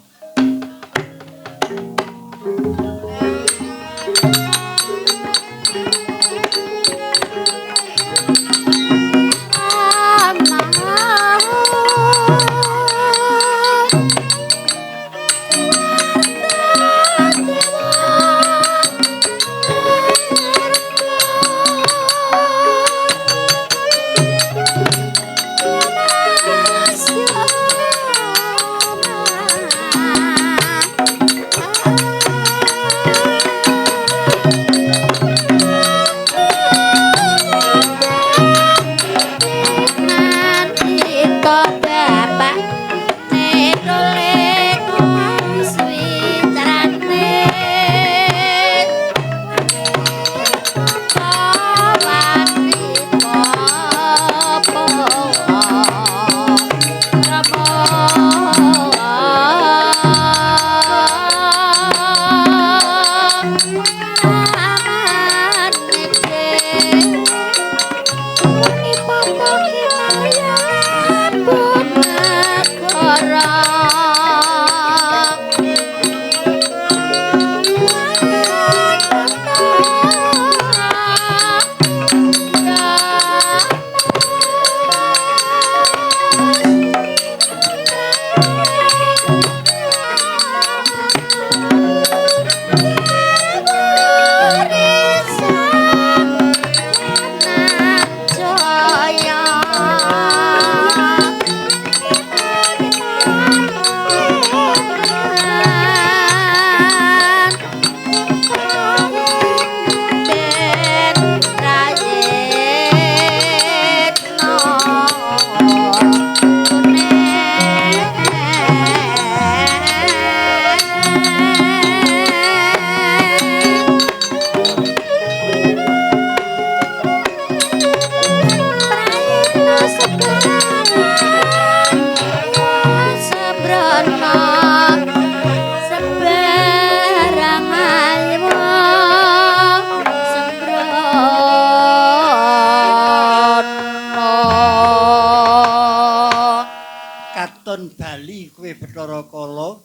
Bathara Kala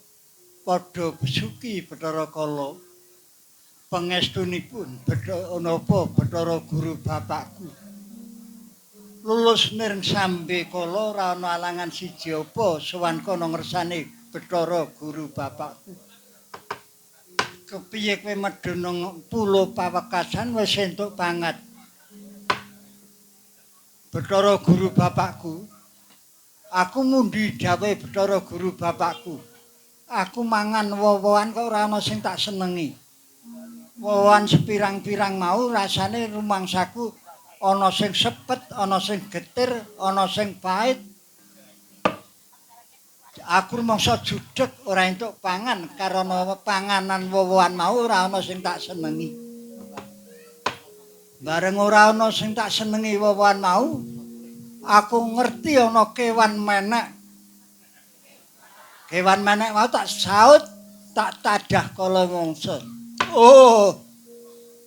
padha besuki Bathara Kala pangestunipun napa Bathara Guru bapakku lulus nir sambe kala ora ana alangan siji apa sowan kono ngersane Bathara Guru bapakku. Kepiye kowe medhun nang pulo Pawekasan wis entuk banget Bathara Guru bapakku. Aku mundi dawuhe Bathara Guru bapakku. Aku mangan woh-wohan kok ora ana sing tak senengi. Woh-wohan sepirang-pirang mau rasane rumangsaku ana sing sepet, ana sing getir, ana sing pahit. Aku rumangsa judeg ora entuk pangan karana panganan woh-wohan mau ora ana sing tak senengi. Bareng ora ana sing tak senengi woh-wohan mau, aku ngerti ana kewan menek. Kewan menek mau tak saut, tak tadah kala mangsa. Oh,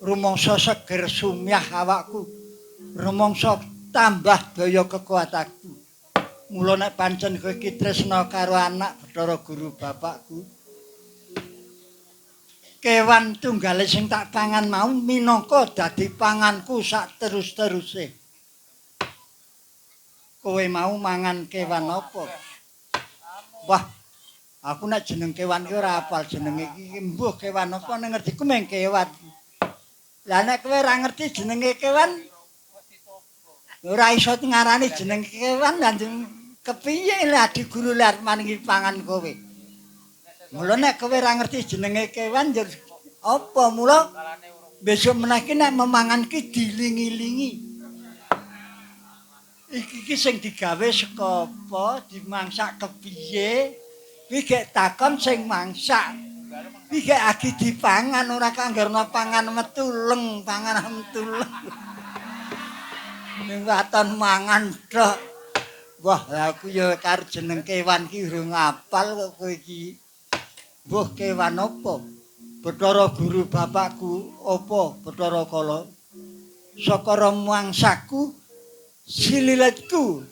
rumangsa seger sumyah awakku. Rumangsa tambah daya kekuatanku. Mula nek pancen kowe iki tresna karo anak Bathara Guru bapakku, kewan tunggale sing tak pangan mau minangka dadi panganku sak terus-teruse. Kowe mau mangan kewan apa? Wah, aku nek jeneng kewan ki ora hafal jenenge iki mbuh kewan apa nek ngertiku mung kewan. Lah nek kowe ora ngerti jenenge kewan ora iso ngarani jeneng kewan lan kepiye lah di guru lar maringi pangan kowe. Mula nek kowe ora ngerti jenenge kewan ya apa mula besok meneh ki nek memangan ki dilingi-lingi. Iki ki sing digawe saka apa, dimangsak kepiye? Kuwi gek takon sing mangsak. Kuwi gek agi dipangan ora kanggerna pangan metu leng, pangan metu leng. Ning waton mangan tok. Wah, aku ya karo jeneng kewan ki urung apal kok kowe iki. Mbuh kewan apa? Bathara guru bapakku apa Bathara Kala? Saka mangsaku sililetku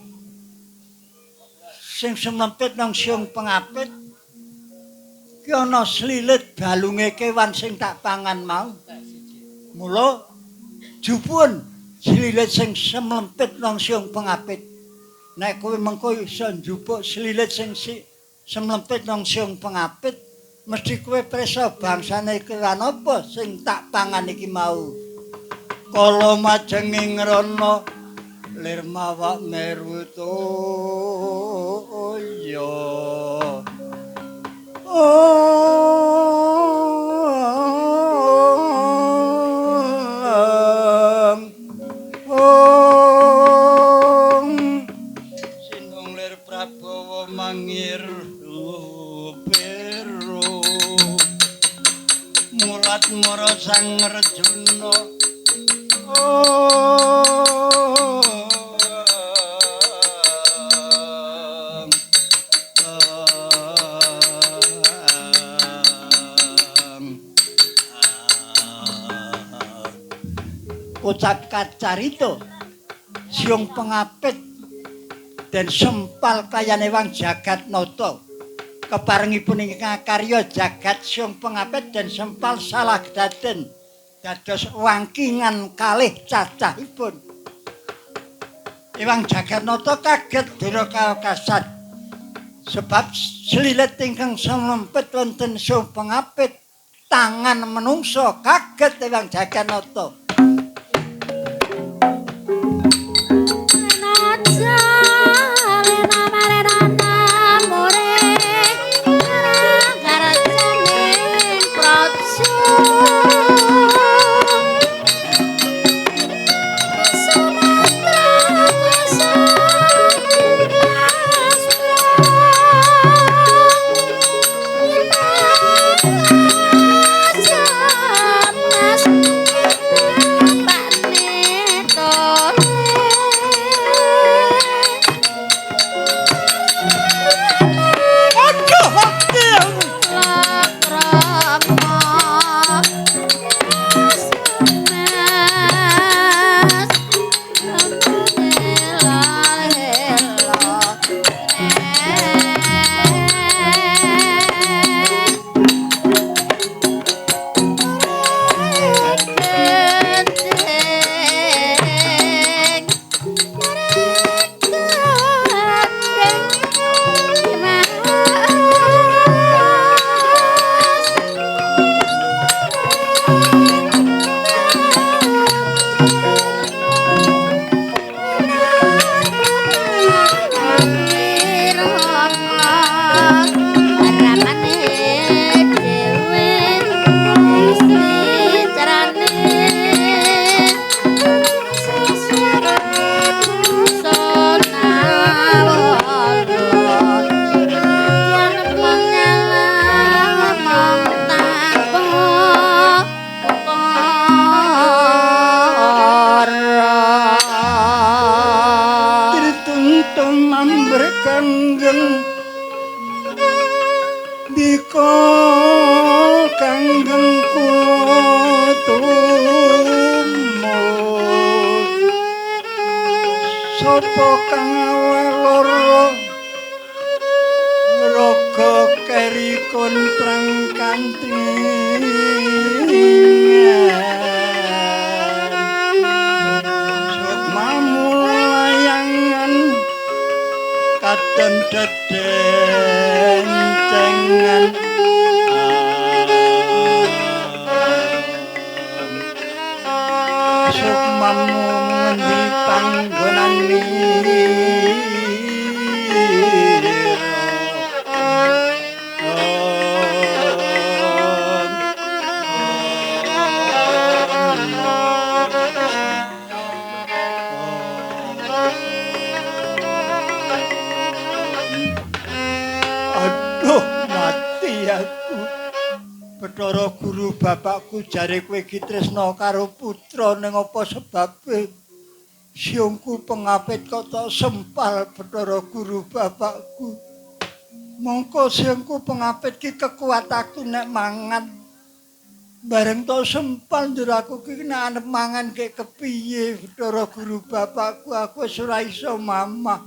sing semlempit nang siung pengapit ki ana slilit balunge kewan sing tak pangan mau. Mula jupun slilit sing semlempit nang siung pengapit. Nek kowe mengko iso njupuk slilit sing semlempit nang siung pengapit, mesti kowe prisa bangsane kewan apa sing tak pangan iki mau. Kala majenging rana lir mawak meru toya. Om Om Sinung lir Prabawa mangir pero mulat mara Sang Arjuna. Kocap kacarita siung pengapit dan sempal kayane wang jagat nata. Keparengipun ingkang karya jagat siung pengapit dan sempal salah daden dados wangkingan kalih cacahipun. Ewang Jagatnata kaget dira kaokasan sebab slilit ingkang semlempit wonten siung pengapit tangan menungso. Kaget Ewang Jagatnata. Sapa kang aweh lara raga keri kontrang kanthi sukmamu layangan Katon dedencengan. Sukmamu ngendi panggonan Aduh, mati aku. Bathara guru bapakku jare kowe iki tresna karo putra ning apa sebabe siungku pengapit kok tak sempal Bathara guru bapakku. Mongko siungku pengapit ki kekuatanku nek mangan. Bareng tak sempal njur aku ki nek arep mangan kek kepiye Bathara guru bapakku, aku wis ora iso mamah.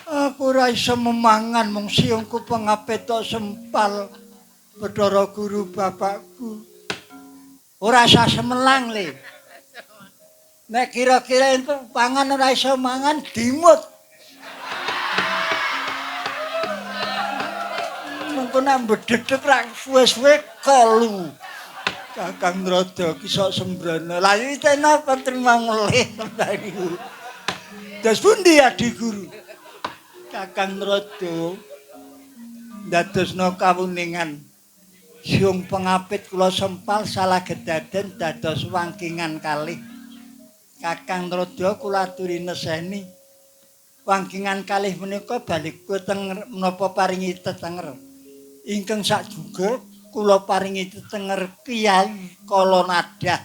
Aku ora iso memangan mung siungku pengapit tok sempal Bathara guru bapakku. Ora usah semelang le. Nek kira-kira entuk pangan ora iso mangan dimut. Mengko nek mbedhedhek rak suwe-suwe kolu. Kakang Nrada ki sok sembrono. Lah iki napa trima ngelih sembah niku. Dos pundi Adi Guru? Kakang Nrada ndadosna kawuningan. Siung pengapit kula sempal salah gedaden dados wangkingan kalih. Kakang Nrada kula aturi neseni. Wangkingan kalih menika balik tenger menapa paringi tetenger. Ingkang sakjuga kula paringi tetenger Kyai Kalanadah.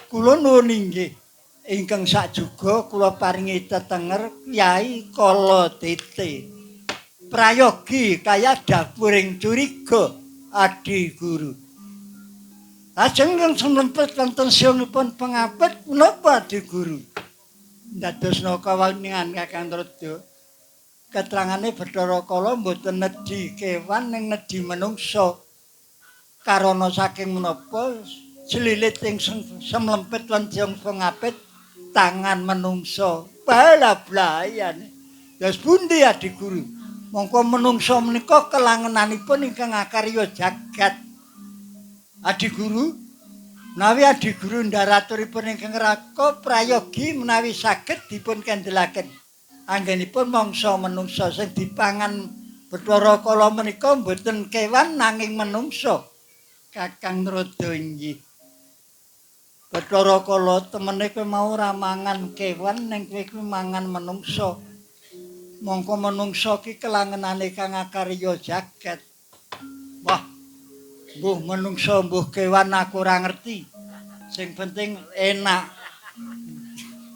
Kula nuwun inggih. Ingkang sakjuga kula paringi tetenger Kyai Kalatete. Prayogi kaya dapuring curiga Adi Guru. Lajeng ingkang sumlempet wonten siungipun pengapit menapa Adi Guru? Ndadosna kawuningan Kakang Nrada. Keterangane Bathara Kala mboten nedhi kewan ning nedhi menungsa. Karana saking menapa selilit ing semlempet lan siung pengapit tangan menungsa. Bala-blayane. Dos pundi Adi Guru? Mongko menungsa menika kelangenanipun ingkang akarya jagat. Adi Guru, menawi Adi Guru ndharaturipun ingkang raka prayogi menawi saged dipun kendelaken. Anggenipun mangsa menungsa sing dipangan Bathara Kala menika mboten kewan nanging menungsa. Kakang Nrada inggih. Bathara Kala temene kowe mau ora mangan kewan ning kowe kuwi mangan menungsa. Mongko menungsa ki kelangenane kang akarya jagat. Wah, mbuh menungsa mbuh kewan aku ora ngerti. Sing penting enak.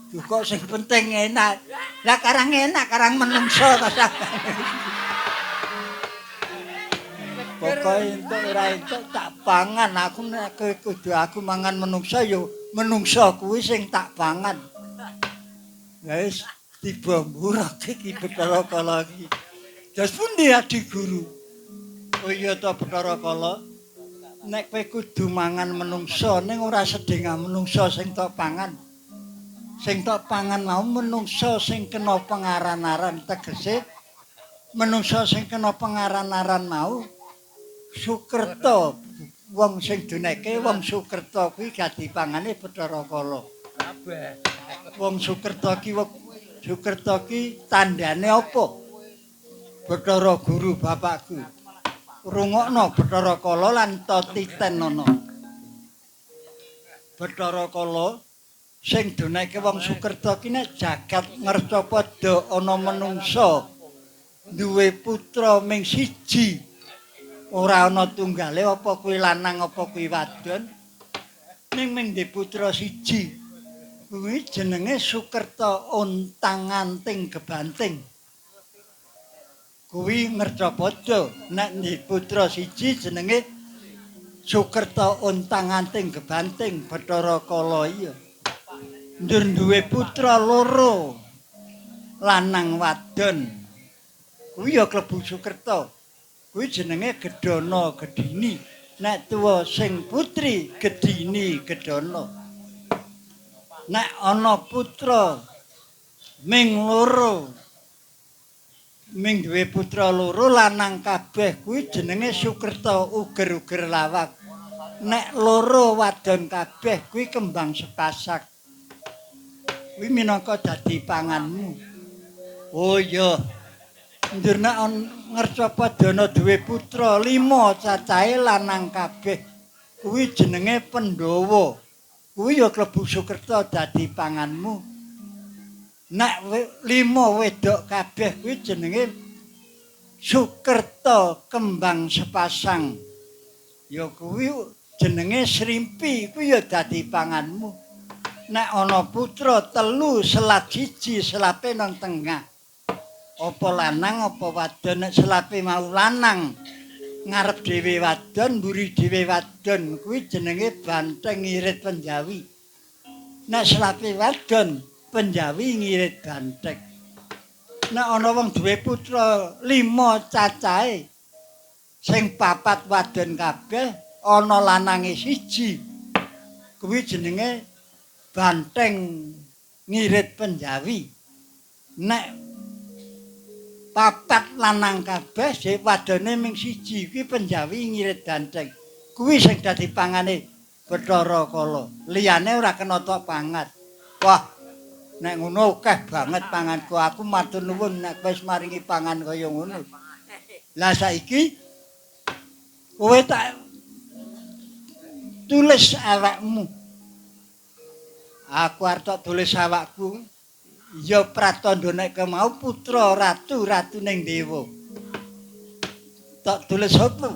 Duh kok sing penting enak. Lah karang enak karang menungsa ta sampeyan. Pokoke entuk ora entuk tak pangan aku nek kowe kudu aku mangan menungsa ya menungsa kuwi sing tak pangan. Lah wis tiba mburake iki Bathara Kala iki. Dos pundi Adi Guru? Oh iya ta Bathara Kala. Nek kowe kudu mangan menungsa ning ora sedhenga menungsa sing tok pangan. Sing tok pangan mau menungsa sing kena pengaran-aran, tegese menungsa sing kena pengaran-aran mau Sukerta. Wong sing duneke wong Sukerta kuwi dadi pangane Bathara Kala. Kabeh. Wong Sukerta ki Sukerta ki tandane apa? Bathara Guru bapakku. Rungokno Bathara Kala lan titenono. Bathara Kala sing duneke wong Sukerta ki nek jagat ngercapada ana menungsa duwe putra ming siji. Ora ana tunggale apa kuwi lanang apa kuwi wadon. Ning ming duwe putra siji. Kuwi jenenge Sukerta ontang-anting gebanting. Kuwi ngercapada nek duwe putra siji jenenge Sukerta ontang-anting gebanting Bathara Kala iya. Njur duwe putra loro lanang wadon. Kuwi ya klebu Sukerta. Kuwi jenenge Gedana Gedini. Nek tuwa sing putri Gedini Gedana. Nek ana putra Ming loro. Ming duwe putra loro lanang kabeh kuwi jenenge Sukerta uger-uger lawak. Nek loro wadon kabeh kuwi kembang sepasak. Kuwi minangka dadi panganmu. Oh iya. Njur nek Ngercapadana duwe putra 5 cacahe lanang kabeh kuwi jenenge Pandhawa. Kuwi ya klebu Sukerta dadi panganmu. Nek 5 wedok kabeh kuwi jenenge Sukerta kembang sepasang. Ya kuwi jenenge Srimpi, kuwi ya dadi panganmu. Nek ana putra 3 selat 1 selape nang tengah. Apa lanang apa wadon, nek selape mau lanang ngarep dhewe wadon, mburi dhewe wadon, kuwi jenenge banteng ngirit Penjawi. Nek selape wadon, Penjawi ngirit banteng. Nek ana wong duwe putra 5 cacahe sing 4 wadon kabeh, ana lanange 1, kuwi jenenge banteng ngirit Penjawi. Nek 4 lanang kabeh sing wadone ming 1, kuwi Penjawi ngirit banteng. Kuwi sing dadi pangane Bathara Kala. Liyane ora kena tok pangat. Wah, nek ngono akeh banget panganku. Aku matur nuwun nek wis maringi pangan kaya ngono. Lah saiki kowe tak tulis awakmu. Aku arep tak tulis awakku. Ya pratandha nek kemau putra ratu, ratuning dewa. Tak tulis apa?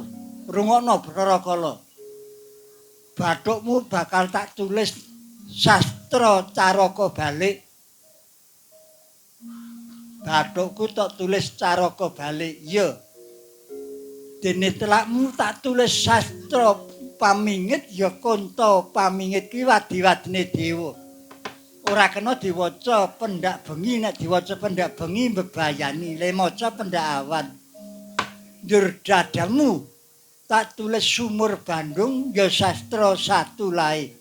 Rungokno Bathara Kala. Bathukmu bakal tak tulis sastra caraka balik. Bathukku tak tulis caraka balik. Ya. Dene telakmu tak tulis sastra pamingit, ya konta pamingit kuwi wadi-wadine dewa. Ora kena diwaca pendak bengi, nek diwaca pendak bengi mbebayani, le maca pendak awan. Njur dadamu tak tulis sumur Bandung, ya sastra satu lae.